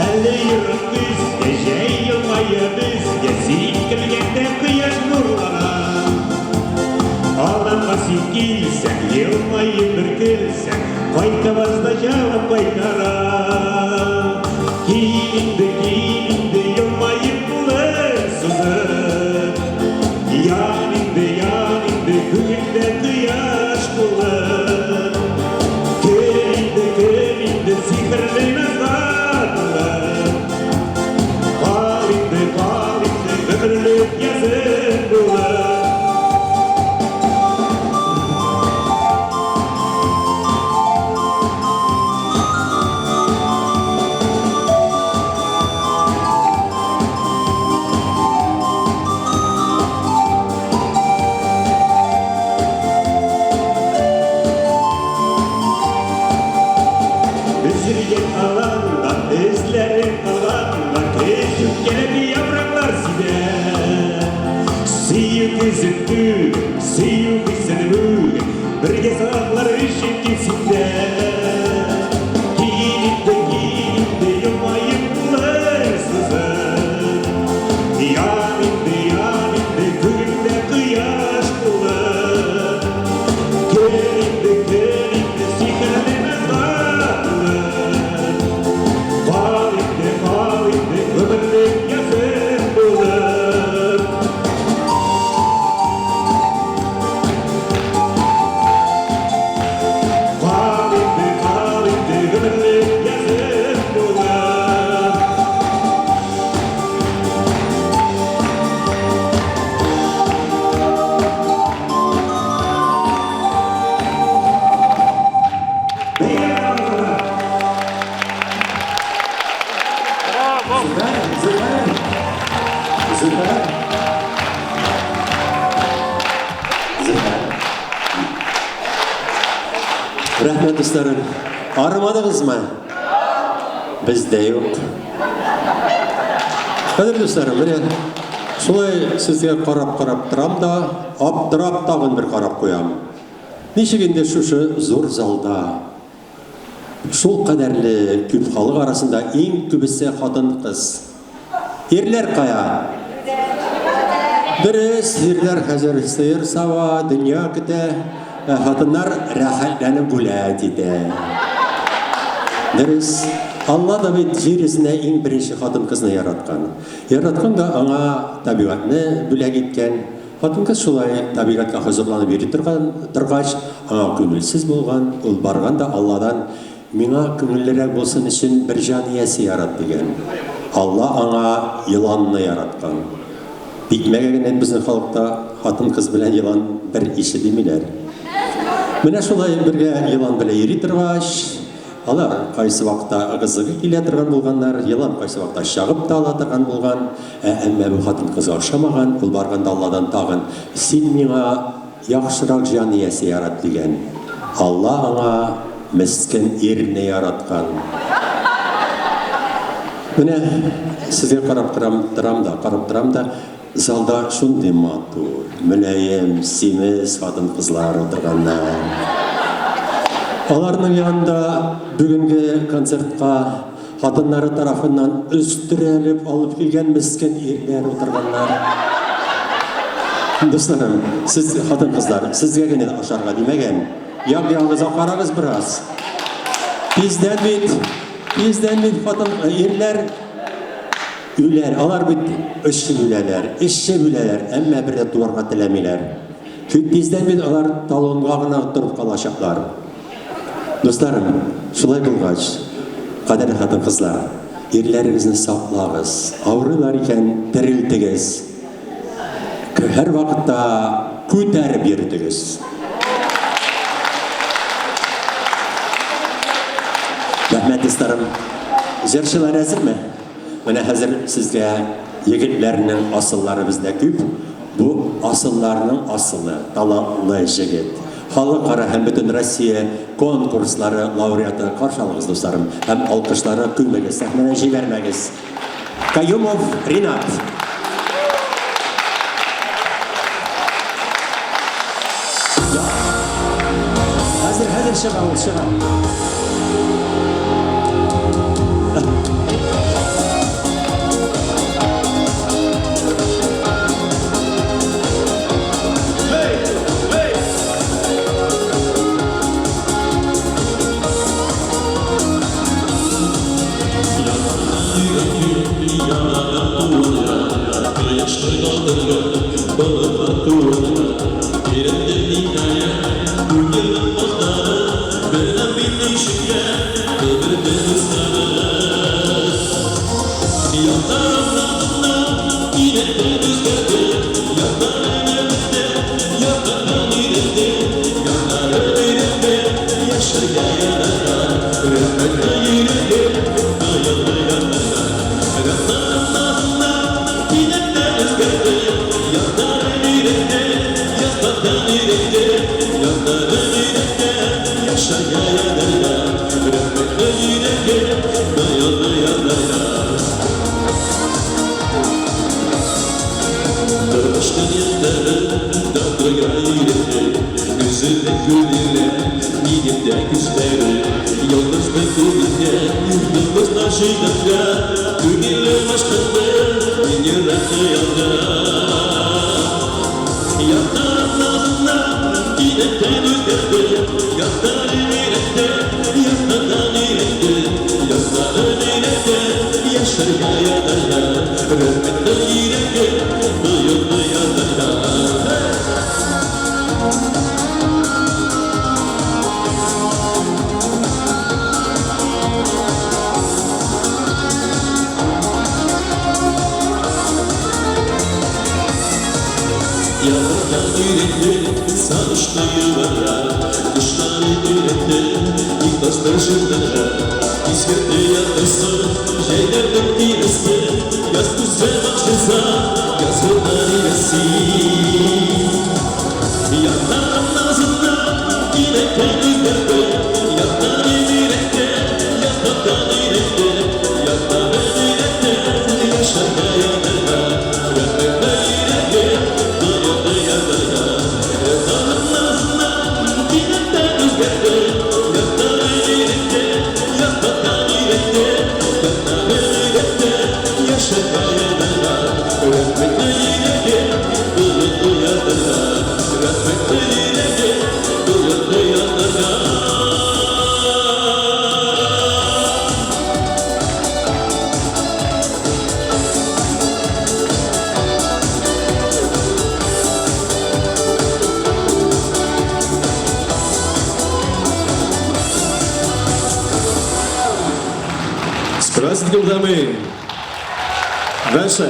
Әле ерак көзгә, җәй елмая безгә, син килгәндә кояш нурлана. Алданга син килсәң, елмаеп бер көлсәң, кайтаваз да җавап кайтара. Кил инде, кил инде, елмаеп кулың сузып. Ян инде, ян инде, күгемдә кояш булып. Көл инде, көл инде, сихерле назга тулып. Кал инде, кал инде, гомерлек язың булып. Йөргән аланда эзләре калганга Көз үпкәләп яфраклар сибә. Сөю көзен түгел, сөю хисен бүген, Бергә саклар өчен кил син дә. Кил инде, кил инде, елмаеп кулың сузып. Ян инде, ян инде, күгеңдә кояш булып. Көл инде, көл инде, сихерле назга тулып. Кал инде, кал инде, гомерлек язым булып. Кал инде, кал инде, гомерлек язым булып. Зөфәр, Зөфәр, Зөфәр. Зөфәр. Рәхмәт, дусларым. Арымадыгызмы? Бездә юк. Кадерле дусларым, менә шулай сезгә карап-карап торам да, аптырап тагын бер карап куям. Ничек инде шушы зур залда шул кадәрле күп халык арасында иң күбесе хатын-кыз. Ирләр кая? Дөрес, ирләр хәзер сыер сава, дөнья көтә, ә хатыннар рәхәтләнеп гулять итә. Дөрес, Алла да бит җир йөзенә иң беренче хатын-кызны яраткан. Яраткан да аңа табигатьне бүләк иткән. Хатын-кыз шулай табигатькә хозурланып йөри торган торгач, аңа күңелсез булган, ул барган да Алладан, Миңа күңеллерәк булсын өчен бер җан иясе ярат, дигән. Алла аңа еланны яраткан. Тикмәгә генә безнең халыкта хатын-кыз белән елан бер ише димиләр. Менә шулай бергә елан белән йөри торгач, алар кайсы вакытта ыгы-зыгы килә торган булганнар, елан кайсы вакытта чагып та ала торган булган, ә әмма бу хатын-кызга ошамаган, ул барганда Алладан тагын, Син миңа яхшырак җан иясе ярат, дигән. Алла аңа мескен ирне яраткан. Менә сезгә карап торам, торам да, карап торам да, залда шундый матур, мөлаем, симез хатын-кызлар утырганнар. Аларның янында бүгенге концертка хатыннары тарафыннан өстерәлеп алып килгән мескен ирләр утырганнар. Дусларым, сез хатын-кызлар, сезгә генә ашарга димәгән. Як-ягыгызга карагыз бераз. Тиздән бит, тиздән бит хатын ирләр үләр. Алар бит эчеп үләләр, эчеп үләләр, әмма бер дә туарга теләмиләр. Тиздән бит алар талонга гына торып калачаклар. Дусларым, шулай булгач, кадерле хатын-кызлар, ирләрегезне саклагыз, авырыйлар икән, терелтегез. Һәрвакытта күтәреп йөртегез. Рәхмәт, дусларым. Җырчылар әзерме? Менә хәзер сезгә егетләрнең асыллары бездә күп. Бу асылларның асылы, талантлы җегет. Халыкара һәм бөтен Россия конкурслары лауреаты. Каршы алыгыз, дусларым, һәм алкышлары күмегез, сәхнәдән җибәрмәгез. Каюмов Ринат. Хәзер, хәзер чыга ул, чыга. Дуслар җыйдык Күңелем ашкынды, мин йөрәк хыялга. Яктан назына кинәттән үзгәрде, Яктан өйрәтте, яктаннан өйрәтте, Яктан өйрәтте, яшәргә ятарга, Рәхмәтле йөрәгем тоелды ятарга. Yanından ürettin, sarışta yuvara, Kışları ürettin, ilk taşlar şunlara. İskirdi yatırsın, şeylerden birisi, Yaz güzel bakşıza, yazılar ilesi. Yandan nazından, yine temizlerdi, Yandan üretti, yandan üretti, Yandan üretti, yaşarga yanarga, Rahmetli yüreğim, duyuldu yanarga. Yandan nazından, yine özgerdi, Yandan üretti, yandan üretti, Yandan üretti, yaşarga yanarga, Rahmetli yüreğim, duyuldu yanarga, Rahmetli yüreğim, duyuldu yanarga. С праздником, дамы! Дальше.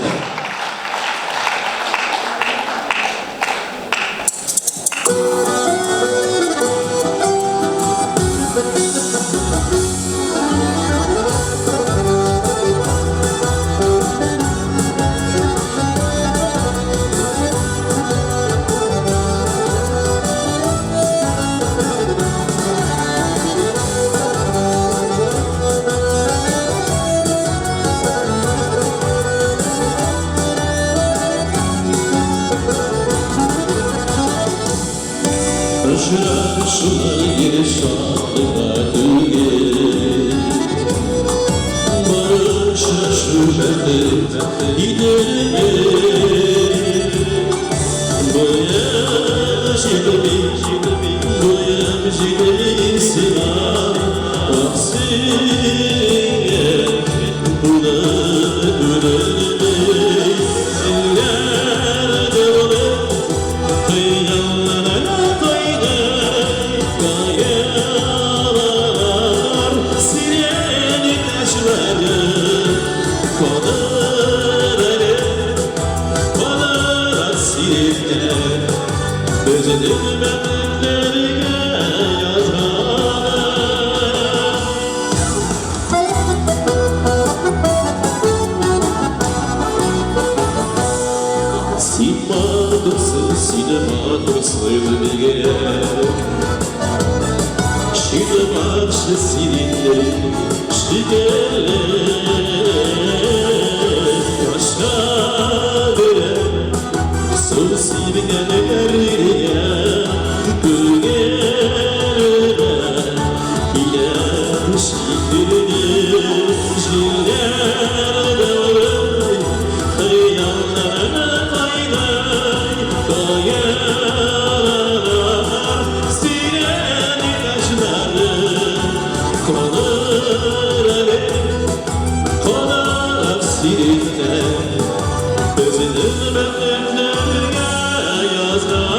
Очрашулар шатлыкка түгел, Бар очрашу бәхет итерме. Буем җитми, буем җитми сиңа, Ах сиңа булып үлермен. Җилләрдә булып, хыялларга кайгы, Каялар сирень ташлары, Калыр әле, калыр сиреккә, Безнең бәхетләргә язганы. Син матурсың, син матурсың бигрәк, Чыгымакчы синең шикелле. Башка берәү су сибгәннәргә Күңелемә килә шикелле. Җилләр дәврый, хыялларны кайнай, Каялар сирень ташлары, Калыр әле, калыр сиреккә, Безнең бәхетләргә язганы.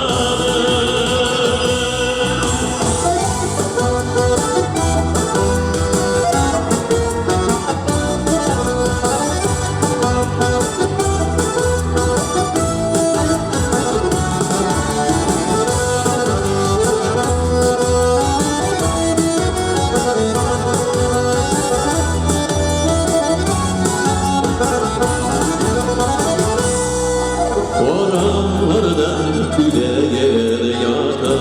Oranlardan küleğer yatar,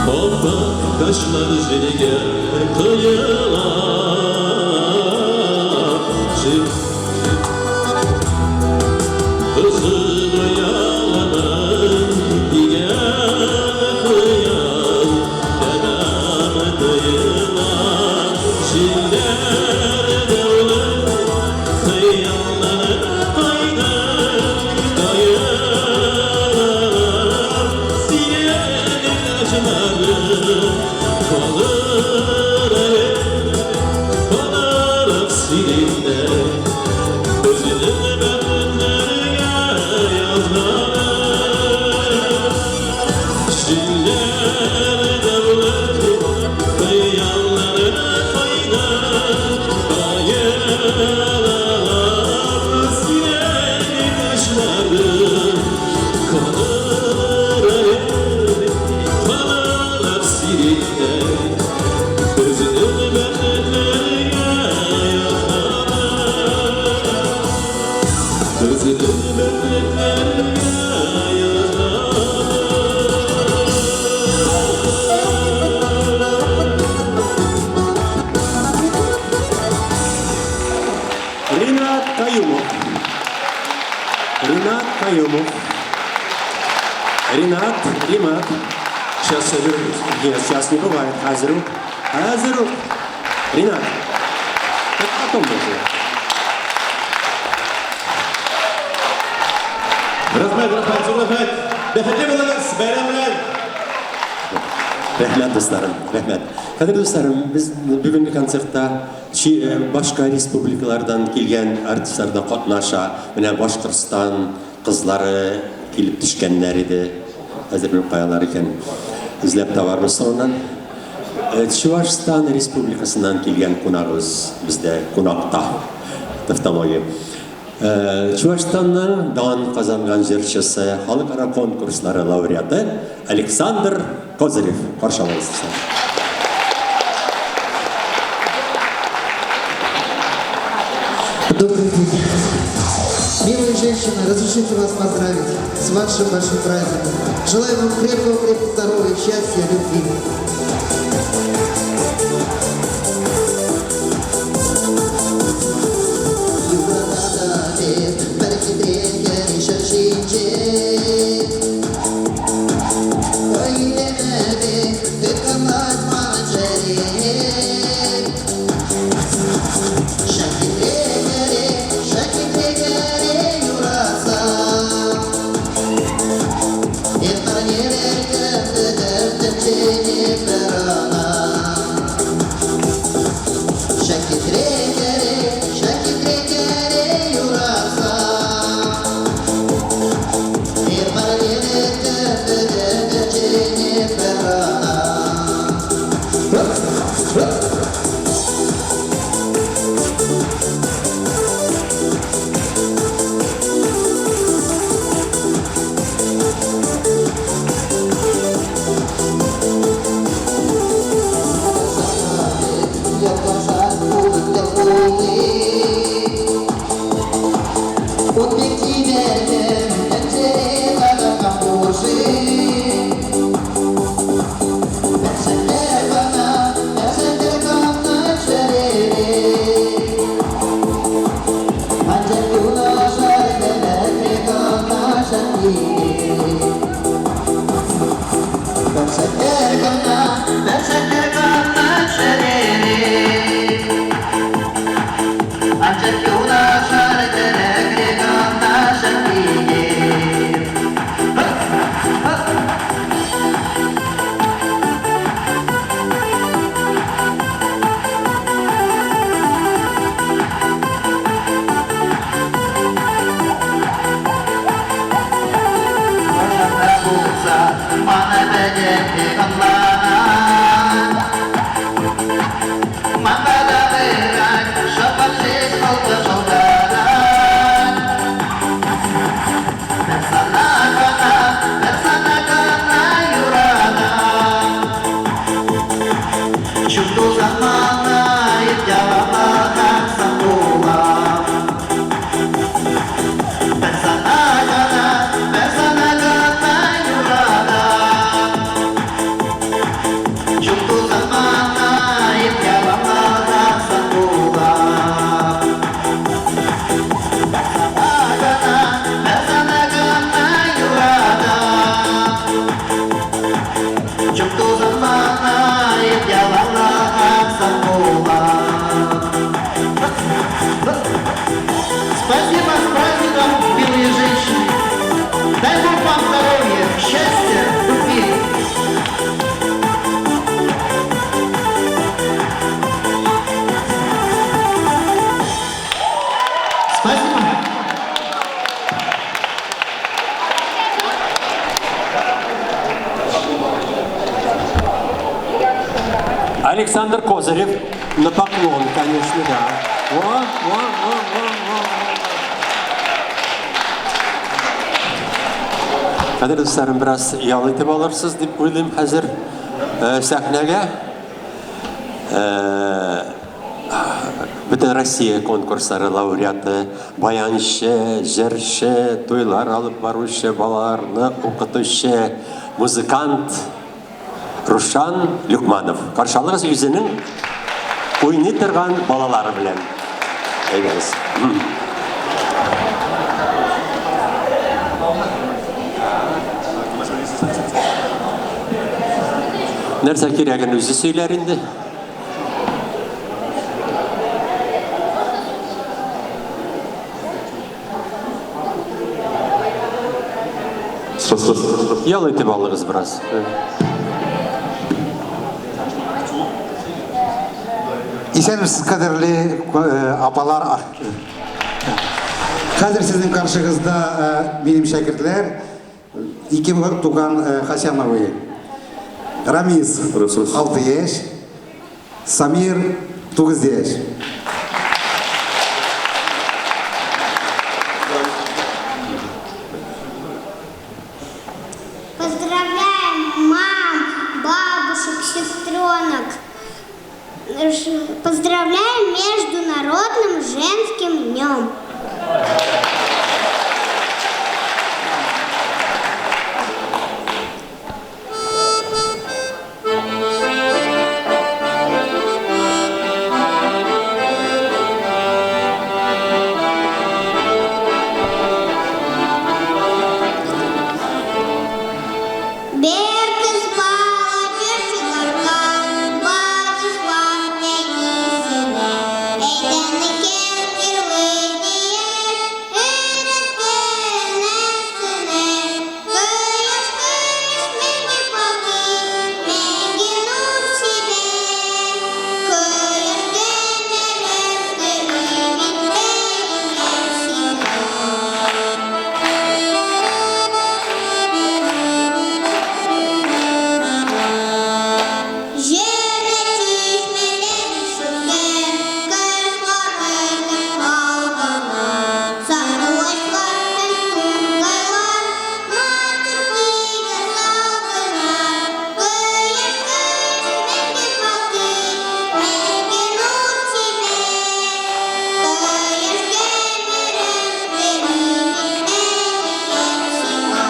Apak kaşlar jilge kıyılar. Kızıl yalanın diyen kıyal Demem dayılar. Каюмов. Ринат, Римат. Сейчас я вернусь. Нет, сейчас не бывает. Хәзер үк. Хәзер үк. Ринат. Это потом можно. Рәхмәт, рәхмәт, зур рәхмәт. Бәхетле булыгыз, бәйрәм белән. Рәхмәт, дусларым, рәхмәт. Кадерле дусларым, без бүгенге концертта башка республикалардан килгән артистлар да катнаша. Менә Башкортстан кызлары килеп төшкәннәр иде. Хәзер белмим каялар икән. Эзләп табарбыз соңыннан. Чувашстан республикасыннан килгән кунагыбыз бездә кунакта. Тавтология. Чувашстанның дан казанган җырчысы, халыкара конкурслары лауреаты Александр Козырев. Каршы алыгыз. Добрый день. Милые женщины, разрешите вас поздравить с вашим большим праздником. Желаю вам крепкого-крепкого здоровья, счастья, любви. Спасибо, с праздником, милые женщины! Дай Бог вам здоровья, счастья, любви! Спасибо! Александр Козырев на поклон, конечно, да. Во, во, во, во, во. Кадерле дусларым, бераз ял итеп алырсыз дип уйлыйм хәзер сәхнәгә. Бөтен Россия конкурслары лауреаты, баянчы, җырчы, туйлар алып баручы, балаларны укытучы, музыкант Рушан Люкманов. Каршы алыгыз үзенең уйный торган балалары белән. Әйдәгез. Нәрсә кирәген үзе сөйләр инде. Ял итеп алыгыз бераз. Исәнмесез, кадерле апалар. Хәзер сезнең каршыгызда минем шәкертләр, ике туган Хасяновы. Рамиз 6 яшь, Самир 9 яшь. Поздравляем мам, бабушек, сестренок. Поздравляем Международным женским днем. Бер кыз бала җыр чыгарган, Багышлап әнисенә. Әйдә кем җырлый дияр, Өйрәткән әнисенә. Кояш, кояш мәңге балкый, Мәңге нур сибә. Кояш гомерем телим, Әнием сиңа. Җирдә чишмәләр ишелгән, Кышлар әйтеп алгана. Сандугачлар һәм тургайлар Матур көйгә салдылар. Кояш, кояш мәңге балкый, Мәңге нур сибә. Кояш гомерем телим, Әнием сиңа.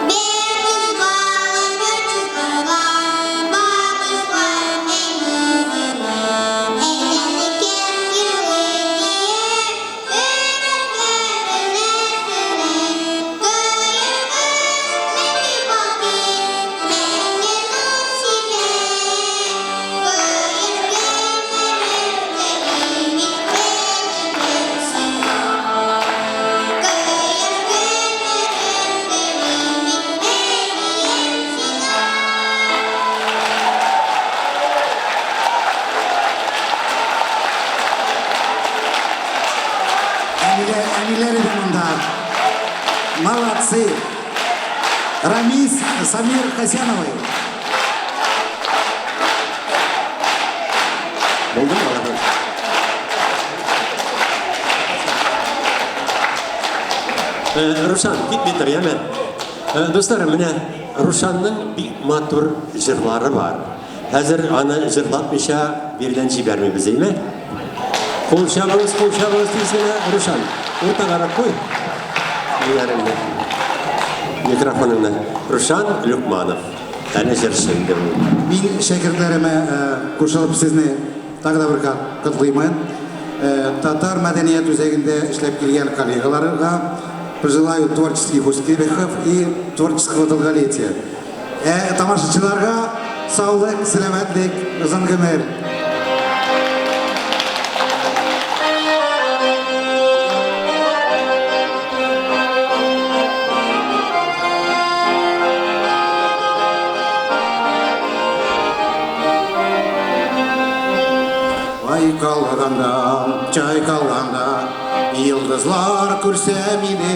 Бер кыз бала җыр чыгарган, Багышлап әнисенә. Әйдә кем җырлый дияр, Өйрәткән әнисенә. Кояш, кояш мәңге балкый, Мәңге нур сибә. Кояш гомерем телим, Әнием сиңа. Кояш гомерем телим, Әнием сиңа. Әниләр, әниләр иде монда. Молодцы. Рамис, Самир Хасяновы. Булдымы алар? Рушан, китми тор, яме. Дуслар, менә Рушанның бик матур җырлары бар. Хәзер аны җырлатмыйча бирдән җибәрмибез, әйме? Кул чабыгыз, кул чабыгыз тиз генә, Рушан. Уртагарак куй. Ниләреңне. Микрофоныңны. Рушан Люкманов. Әле җырчы инде ул. Мин шәкертләремә кушылып сезне тагы да бер кат котлыймын. Татар мәдәният үзәгендә эшләп килгән коллегаларга пожелаю творческих успехов и творческого долголетия. Ә тамашачыларга саулык, сәламәтлек, озын гомер. Айкалганда, чайкалганда, йолдызлар күрсә мине,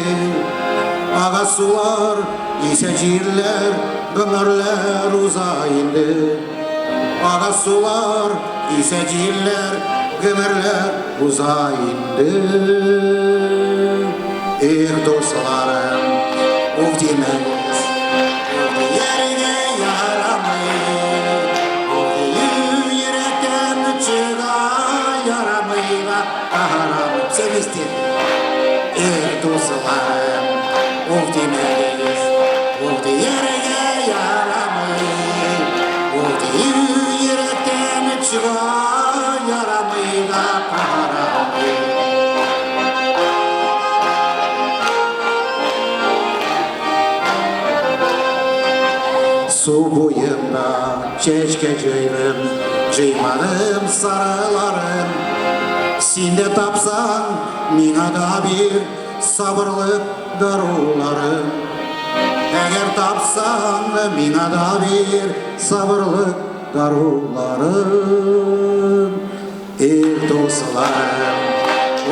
ага сулар, исә җирләр, гомерләр уза инде. Ага сулар, исә җилләр, гомерләр уза инде. Эх, дусларым, уф димәгез, уф дияргә ярамый. Уф дию йөрәктән чыга, ярамый да, ярамый. Все вместе. Эх, дусларым, уф димәгез, уф дияргә ярамый. Уф дию йөрәктән чыга, ярамый да, ярамый. Су буенда чәчкә җыйдым, Җыймадым сарыларын. Син дә тапсаң, миңа да бир Сабырлык даруларын. Әгәр тапсаң, миңа да бир Сабырлык даруларын. Эх, дусларым,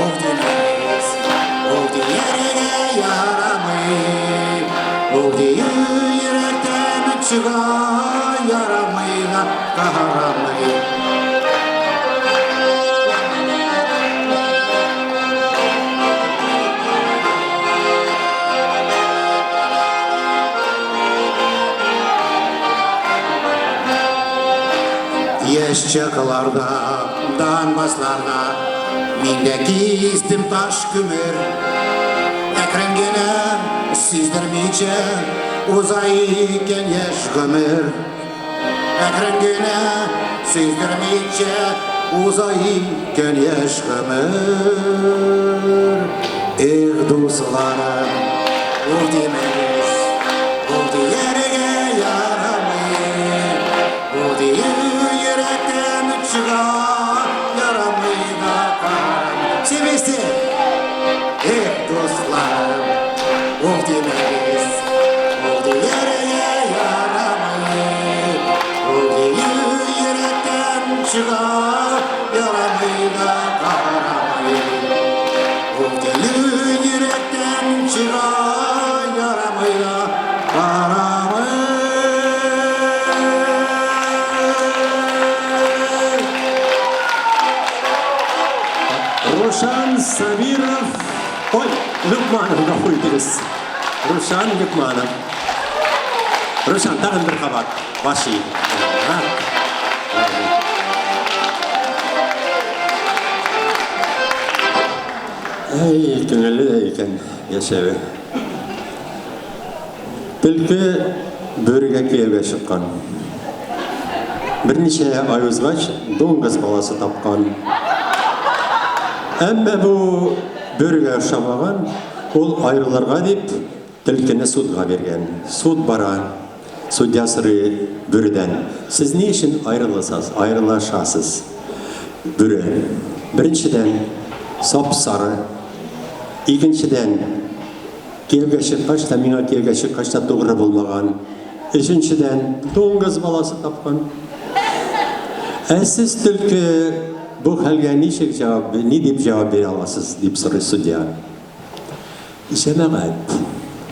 ул димәс, ул дияргә ярамый. Ул дию йөрәктән чыга, ярамый да карамый. Яшь чакларда, Донбассларда мин дә кистем таш күмер. Әкрен генә, сиздермичә, уза икән яшь гомер. Әкрен генә, сиздермичә, уза икән яшь гомер. Эх, дусларым, ул димәгез, ул дияргә ярамый. Ул дию йөрәктән чыга, ярамый да карамый. Все вместе! Эх, дусларым, ул димәгез, ул дияргә ярамый. Ул дию йөрәктән чыга, ярамый да карамый. Ул дию йөрәктән чыга, ярамый да карамый. Рушан Сабиров, ой, Лукманов, гафу итегез. Рушан Лукманов. Рушан, тагын бер кабат. Баш иеп. Әй, күңелле дә икән яшәве. Төлке бөрегә кияүгә чыккан. Берничә ай узгач, дуңгыз баласы тапкан. Әмма бу бөрегә ошамаган, ул аерылырга дип, төлкене судга биргән. Суд бара. Судья сорый бүредән, Сез ни өчен аерыласыз, аерылашасыз? Бүре, Беренчедән, сап-сары. Икенчедән, кияүгә чыккач та, миңа кияүгә чыккач та тугры булмаган. Өченчедән, дуңгыз баласы тапкан. Ә сез, төлке, бу хәлгә ничек җавап, ни дип җавап бирә аласыз? дип сорый судья. Җәмәгать,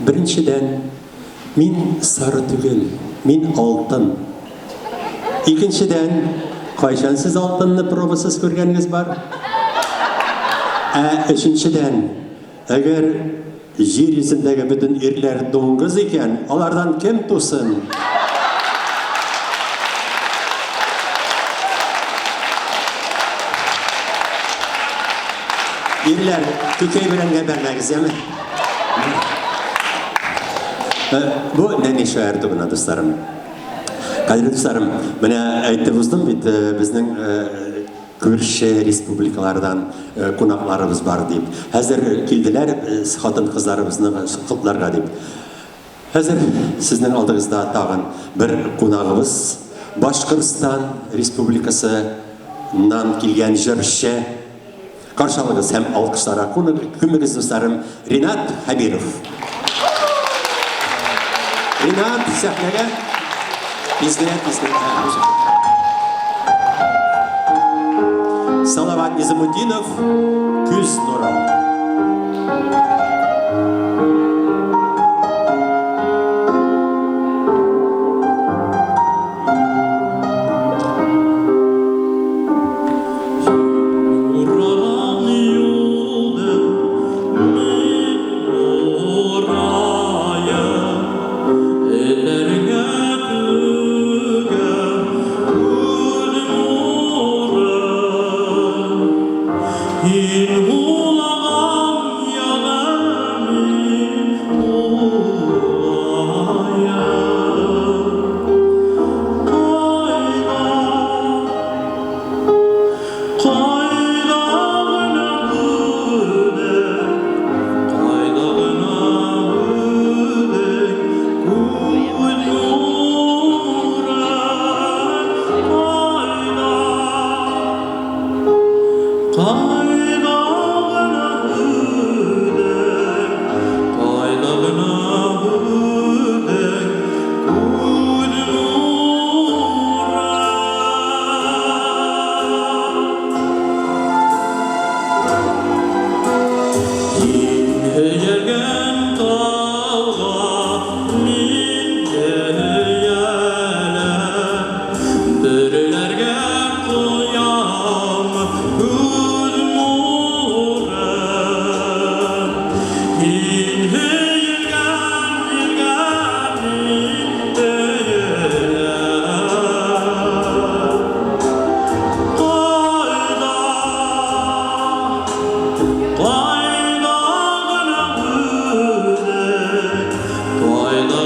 беренчедән, мин сары түгел, мин алтын. Икенчедән, кайчан сез алтынны пробасыз күргәнегез бар? Ә өченчедән, әгәр җир йөзендәге бөтен ирләр дуңгыз икән, алардан кем тусын? Ирләр, күкәй белән генә бәрмәгез, яме. Э, бу нәни шаярту гына, дусларым. Кадерле дусларым, менә әйтеп уздым бит, э, безнең э, күрше республикалардан кунакларыбыз бар дип. Хәзер килделәр хатын-кызларыбызны котларга дип. Хәзер сезнең алдыгызда тагын бер кунагыбыз, Башкортстан Республикасыннан килгән җырчы. Каршы алыгыз һәм алкышларга күмегез, дусларым, Ринат Хәбиров. Ринат, сәхнәгә. Тиз генә, тиз генә. Салават Низамутдинов, Күз нурым.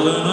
Ай!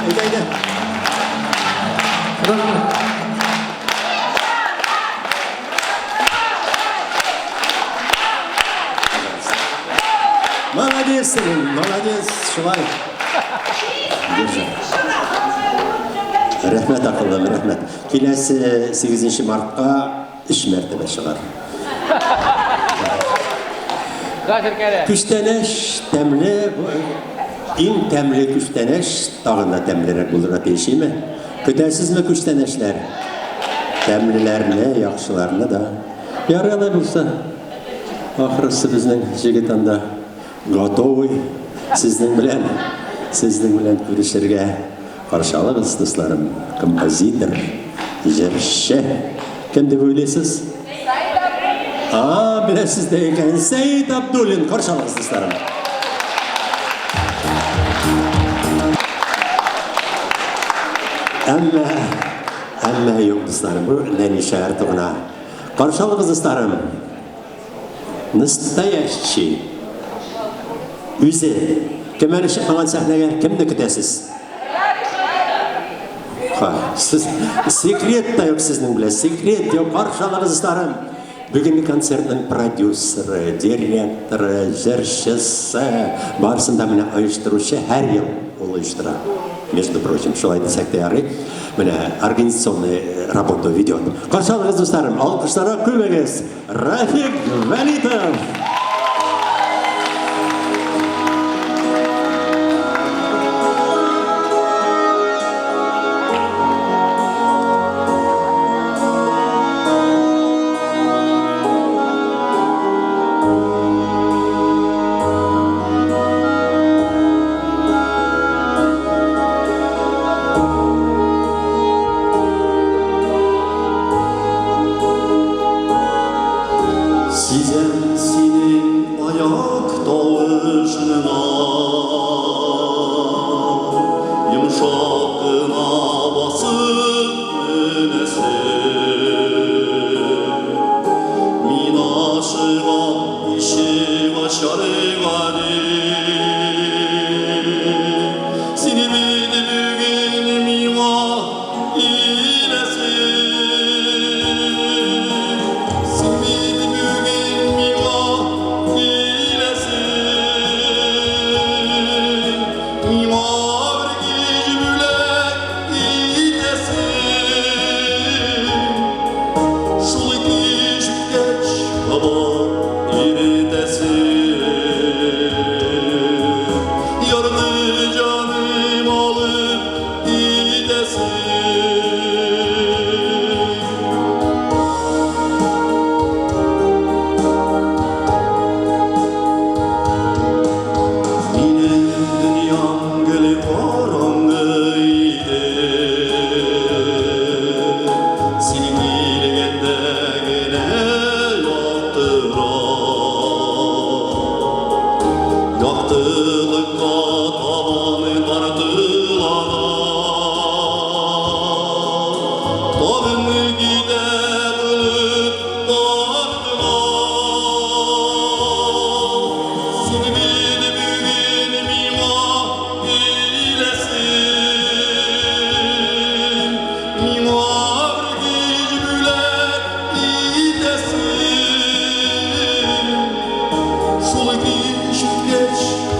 Әйдә, әйдә. Рәхмәт. Молодец, синең, молодец, шулай. Держи. Рәхмәт, акыллым, рәхмәт. Киләсе 8 мартка өч мәртәбә чыгар. Күчтәнәч тәмле, иң тәмле күчтәнәч тагын да тәмлерәк булырга тиеш, име? Көтәсезме күчтәнәчләр? Тәмлеләрне, яхшыларны да. Ярый алай булса. Ахрысы безнең җегет анда готовый сезнең белән, сезнең белән күрешергә. Каршы алыгыз, дусларым, композитор, җырчы. Кем дип уйлыйсыз? А, беләсез дә икән, Сәид Абдуллин. Каршы алыгыз, дусларым. Әмма, әмма юк, дусларым, бу нәни шаярту гына. Каршы алыгыз, дусларым. Настоящий. Үзе. Кем әле чыкмаган сәхнәгә? Кемне көтәсез? Ха, сез секрет та юк сезнең белән. Секрет юк. Каршы алыгыз, дусларым. Бүгенге концертның продюсеры, директоры, җырчысы, барысын да менә оештыручы һәр ел ул оештыра. Между прочим, шулай дисәк тә ярый. Менә организационный работу ведет. Каршы алыгыз, дусларым, алкышларга күмегез. Рафик Вәлитов! Сизәм синең аяк тавышыңа, Йомшак кына басып менәсең. Мин ашыгам ишек ачарга дип, Син бит бүген миңа киләсең. Син бит бүген миңа киләсең. Миңа бер кич бүләк итәсең. Шул кич үткәч, кабат иретәсең. Ярты җаным алып китәсең. Минем дөньям гел караңгы иде. Син килгәндә генә яктыра. Яктылыкка табан тартыла да, Тагын китә болыт артына. Син бит бүген миңа киләсең, Миңа бер кич бүләк итәсең. Шул кич үткәч,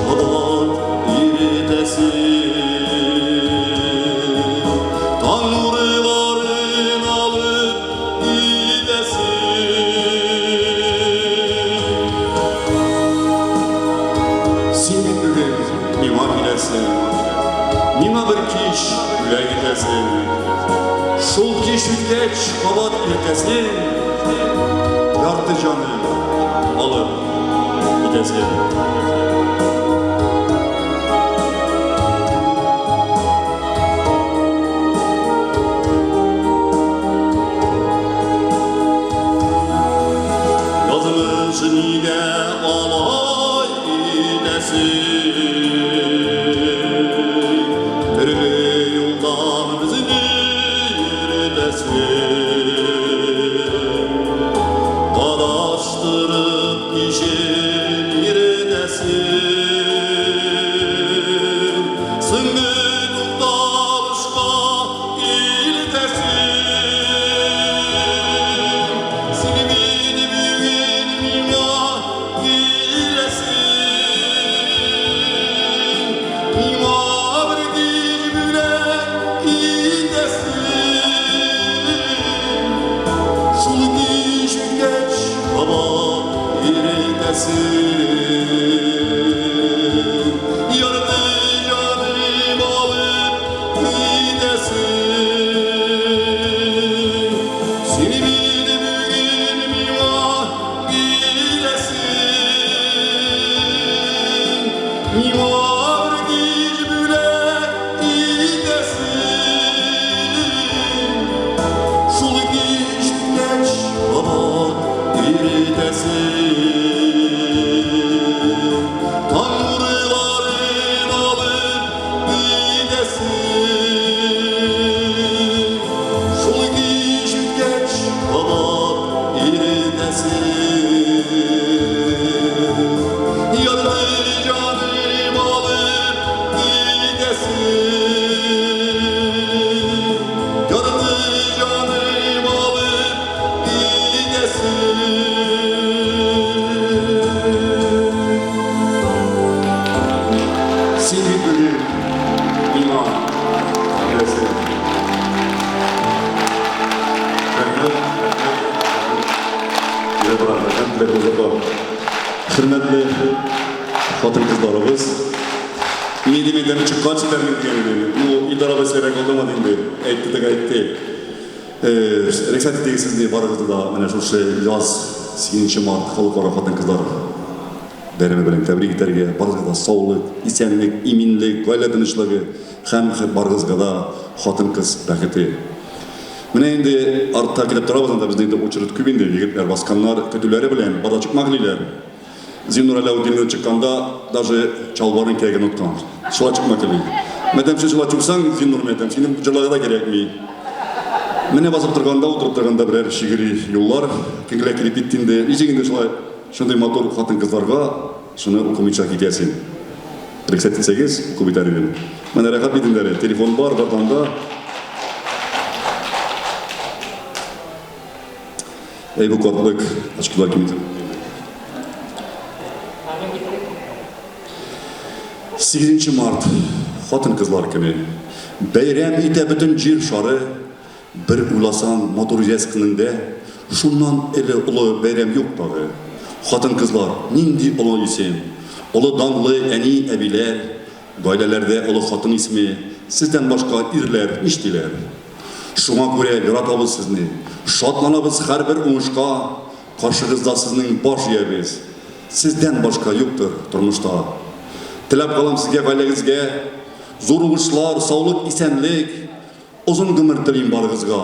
кабат иретәсең. Таң нурларын алып китәсең. Син бит бүген миңа киләсең, Миңа бер кич бүләк итәсең. Шул кич үткәч, кабат иртәсең, Ярты җаным алып китәсең. Язмыш нигә алай итәсең? Төрле юлдан безне йөртәсең. Адаштырып кичен йөртәсең. Безнең иман рәсе. Рәхмәт, рәхмәт, рәхмәт. Рәхмәт, Хөрмәтле хатын-кызларыбыз, ни димәдән чыккан сүзләрне дигән иде. Ну, Илдар абый сирәк алдамады инде. Әйтте дә әйтте. Рөхсәт итегез сезне барыгызны да менә шушы яз 8 март халыкара хатын-кызлар бәйрәме белән тәбрик итәргә. Барыгызга да саулык, исәнлек, иминлек, гаилә тынычлыгы һәм барыгызга да хатын-кыз бәхете. Менә инде артта килеп торабыз, анда безнең инде очередь күп инде, егетләр басканнар, көтүләре белән, барда чыкмак диләр. Зиннур Аләүдинны чыкканда даже чалбарын кияргә оныткан. Шулай чыкма кебек. Мәдәм син шулай чыксаң, Зиннур мәдәм, синең җырларга да кирәкми. Менә басып торганда, утырып торганда берәр шигъри юллар күңелгә килеп китте инде. Ничек инде шулай шундый матур хатын-кызларга шуны укымыйча китәсең? Рөхсәт итсәгез, укып үтәр идем. Менә рәхәт бит инде әле, телефон бар, барданда. Әй, бу картлык, очкилар кимитеп. 8 март, хатын-кызлар көне. Бәйрәм итә бөтен җир шары. Бер уйласаң, матур яз көнендә шуннан эле олы бәйрәм юк тагы. Хатын-кызлар, нинди олы исем! Олы данлы әни, әбиләр, гаиләләрдә олы хатын исеме, сездән башка ирләр нишлиләр? Шуңа күрә яратабыз сезне, шатланабыз һәрбер уңышка, каршыгызда сезнең баш иябез. Сездән башка юктыр тормышта. Теләп калам сезгә, гаиләгезгә зур уңышлар, саулык, исәнлек, озын гомер телим барыгызга,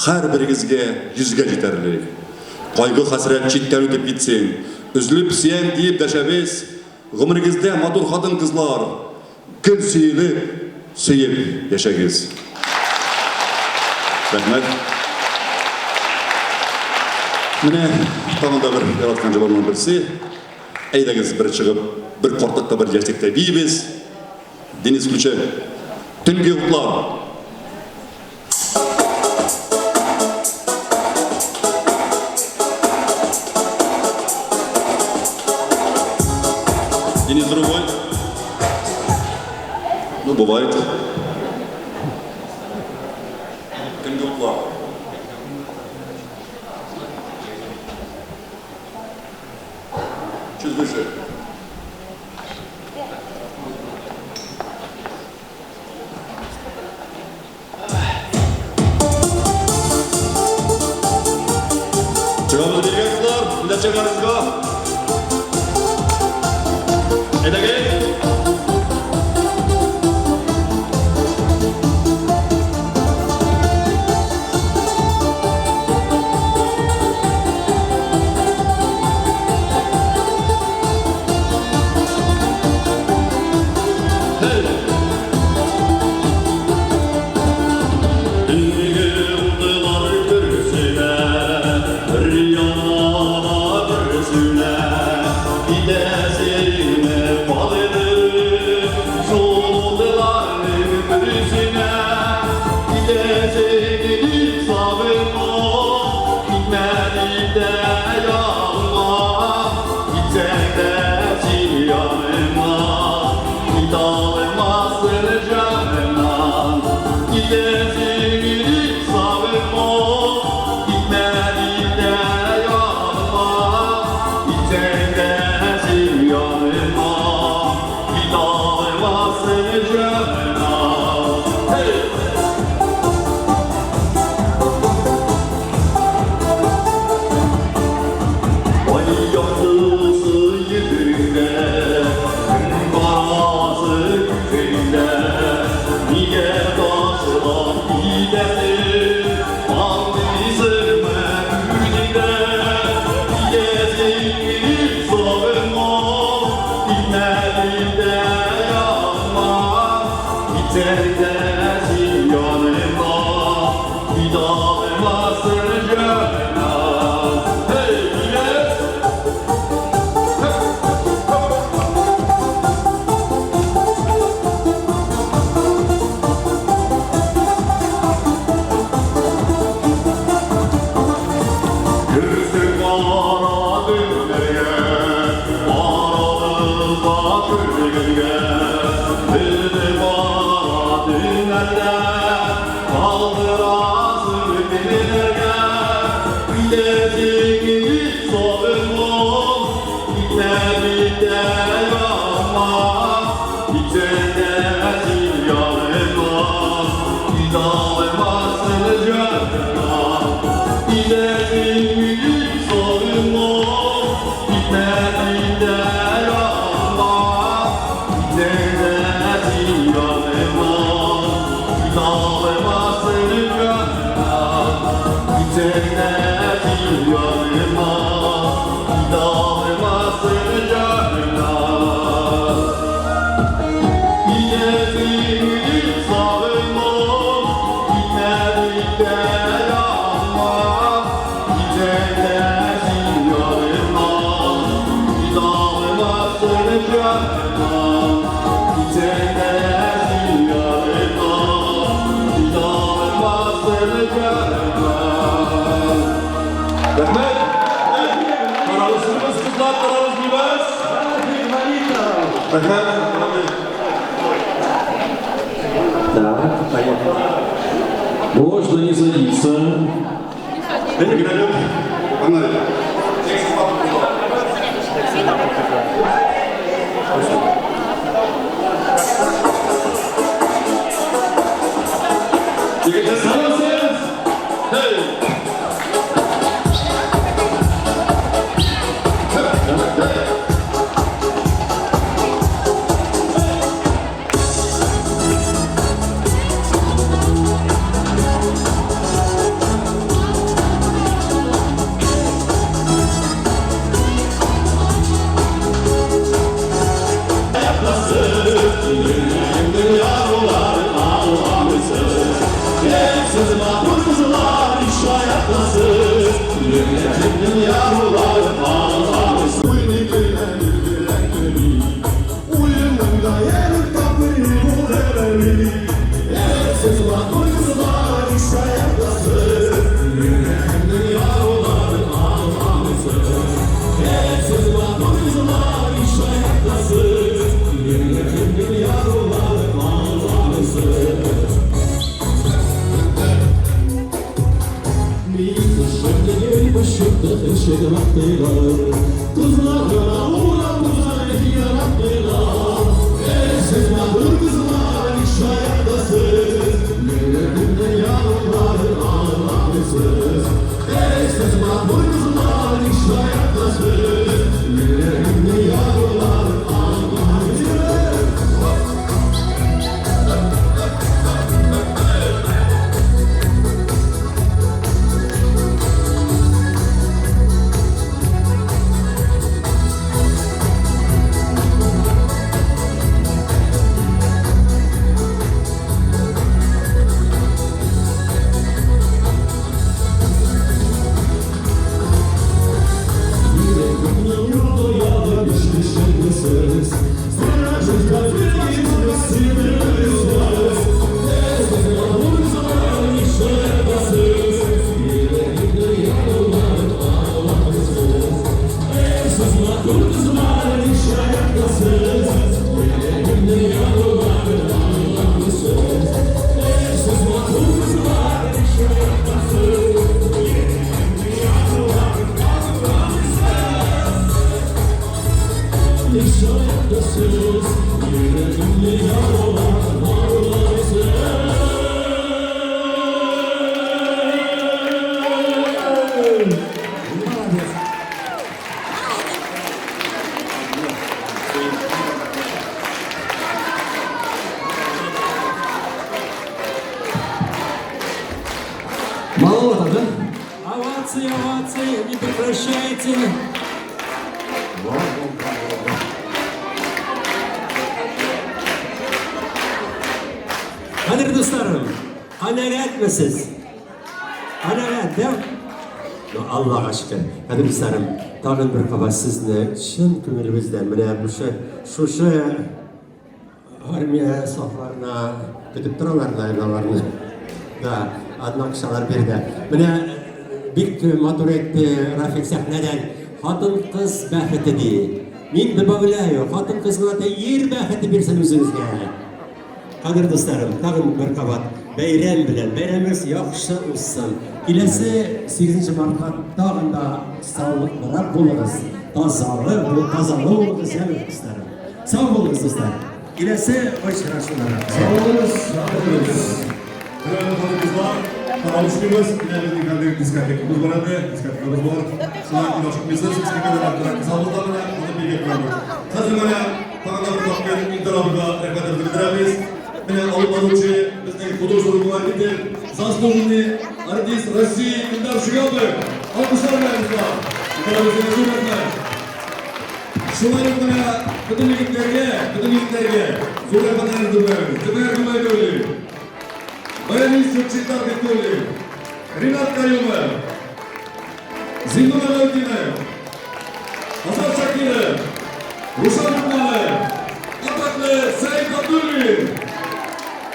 һәрберегезгә йөзгә җитәрлек. Кайгы-хәсрәт читтән үтеп китсен, өзелеп сөям диеп дәшәбез, гомерегездә матур хатын-кызлар, гел сөелеп, сөеп яшәгез. Рәхмәт. Менә тагын да бер яраткан җырларымның берсе. Әйдәгез бер чыгып, бер картлыкта бер яшьлектә биибез. Денис, включай. Төнге утлар. Денис другой. Ну, бывает. Төнге утлар. Чуть выше. Чыгабыз биргә, кызлар, милләт чыгарызга. Әйдәгез. Әллә калдырасың кемнәргә? Китәсең дип сагынган, китмә дип тә ярамас. Китсәң дә син янымнан, китә алмассың җанымнан. Китәсең дип сагынган, китмә дип тә ярамас. Китсәң дә син янымнан, китә алмассың җанымнан. Китсәң дә син янымнан, китә алмассың җанымнан. Китәсең дип сагынган, китмә дип тә ярамас. Китсәң дә син янымнан, китә алмассың җанымнан. Китсәң дә син янымнан, китә алмассың җанымнан. Рәхмәт! Каравызыбыз, кызлар, каравыз дибез. Рәхмәт. Так, поехали. Можно не садиться. Погнали. Егетләр, саумысыз? Hey! Маловато, да? Овации, овации, не прекращайте. Кадерле дусларым, канәгатьмесез? Канәгать, да? Ну, Аллага шөкер. Кадерле дусларым, тагын бер кабат сезне чын күңелебездән менә шушы шушы армия сафларына көтеп торалар да аларны. Да, одна акчалар бирде. Менә бик матур әйтте Рафик сәхнәдән. Хатын-кыз бәхете ди. Мин добавляю, хатын-кыз гына да ир бәхете бирсен үзегезгә. Кадерле дусларым, тагын бер кабат бәйрәм белән, бәйрәмегез яхшы узсын. Киләсе 8 мартка тагын да саулыклырак булыгыз, тазалы, тазалы булыгыз, яме, дусларым. Сау булыгыз, дуслар. Киләсе очрашуларга. Сау булыгыз, сау булыгыз. Хөрмәтле хатын-кызлар, таралышмыйбыз. Менә безнең хәзер дискотекабыз бар әле, дискотекабыз бар. Шуңа күрә ашыкмыйсыз, дискотекада торак залыбызда менә аны биргә торабыз. Хәзер менә тагын да бер тапкыр Илдар абыйга рәхмәтебезне белдерәбез. Менә алып баручы безнең художественный руководитель, заслуженный артист России Илдар Шигапов. Алкышлар белән, дуслар. Илдар абый, сиңа зур рәхмәт. Шулай ук менә бөтен егетләргә, бөтен егетләргә зур рәхмәтләребезне белдерәбез. Зөфәр Гобәйдуллин, баянист Чукчиктар Габдуллин, Ринат Каюмов, Зиннур Аләүтдинов, Азат Шакиров, Рушан Локманов, атаклы Сәет Габдуллин.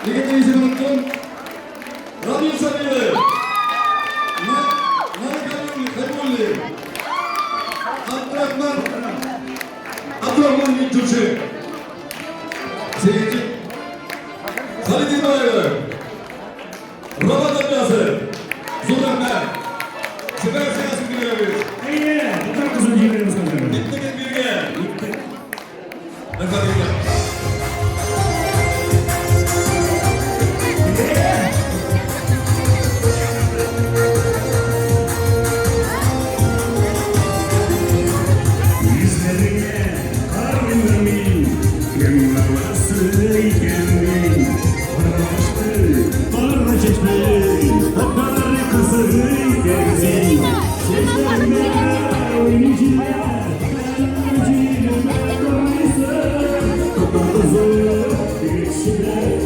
Егетнең исемен оныттым. Рамил Сабиров, Нарик Хәйбуллин, Абдрахман, Абдрахман Минтүче, Сәетче, Халид Ибраев, Роман Аббасов, зур рәхмәт. Зөфәр, сиңа сүз бирәбез. Әйе, татар кызын җибәрәбез хәзер. Киттек биргә. Рәхмәт, егетләр. Йөзләреңә карыйм мин, кем баласы икән мин? Кара кашлы, кара чәчле, татар кызы икән син. Чәчләреңә уйный җилләр, җилемә карыйсың. Татар кызы, бик чибәр.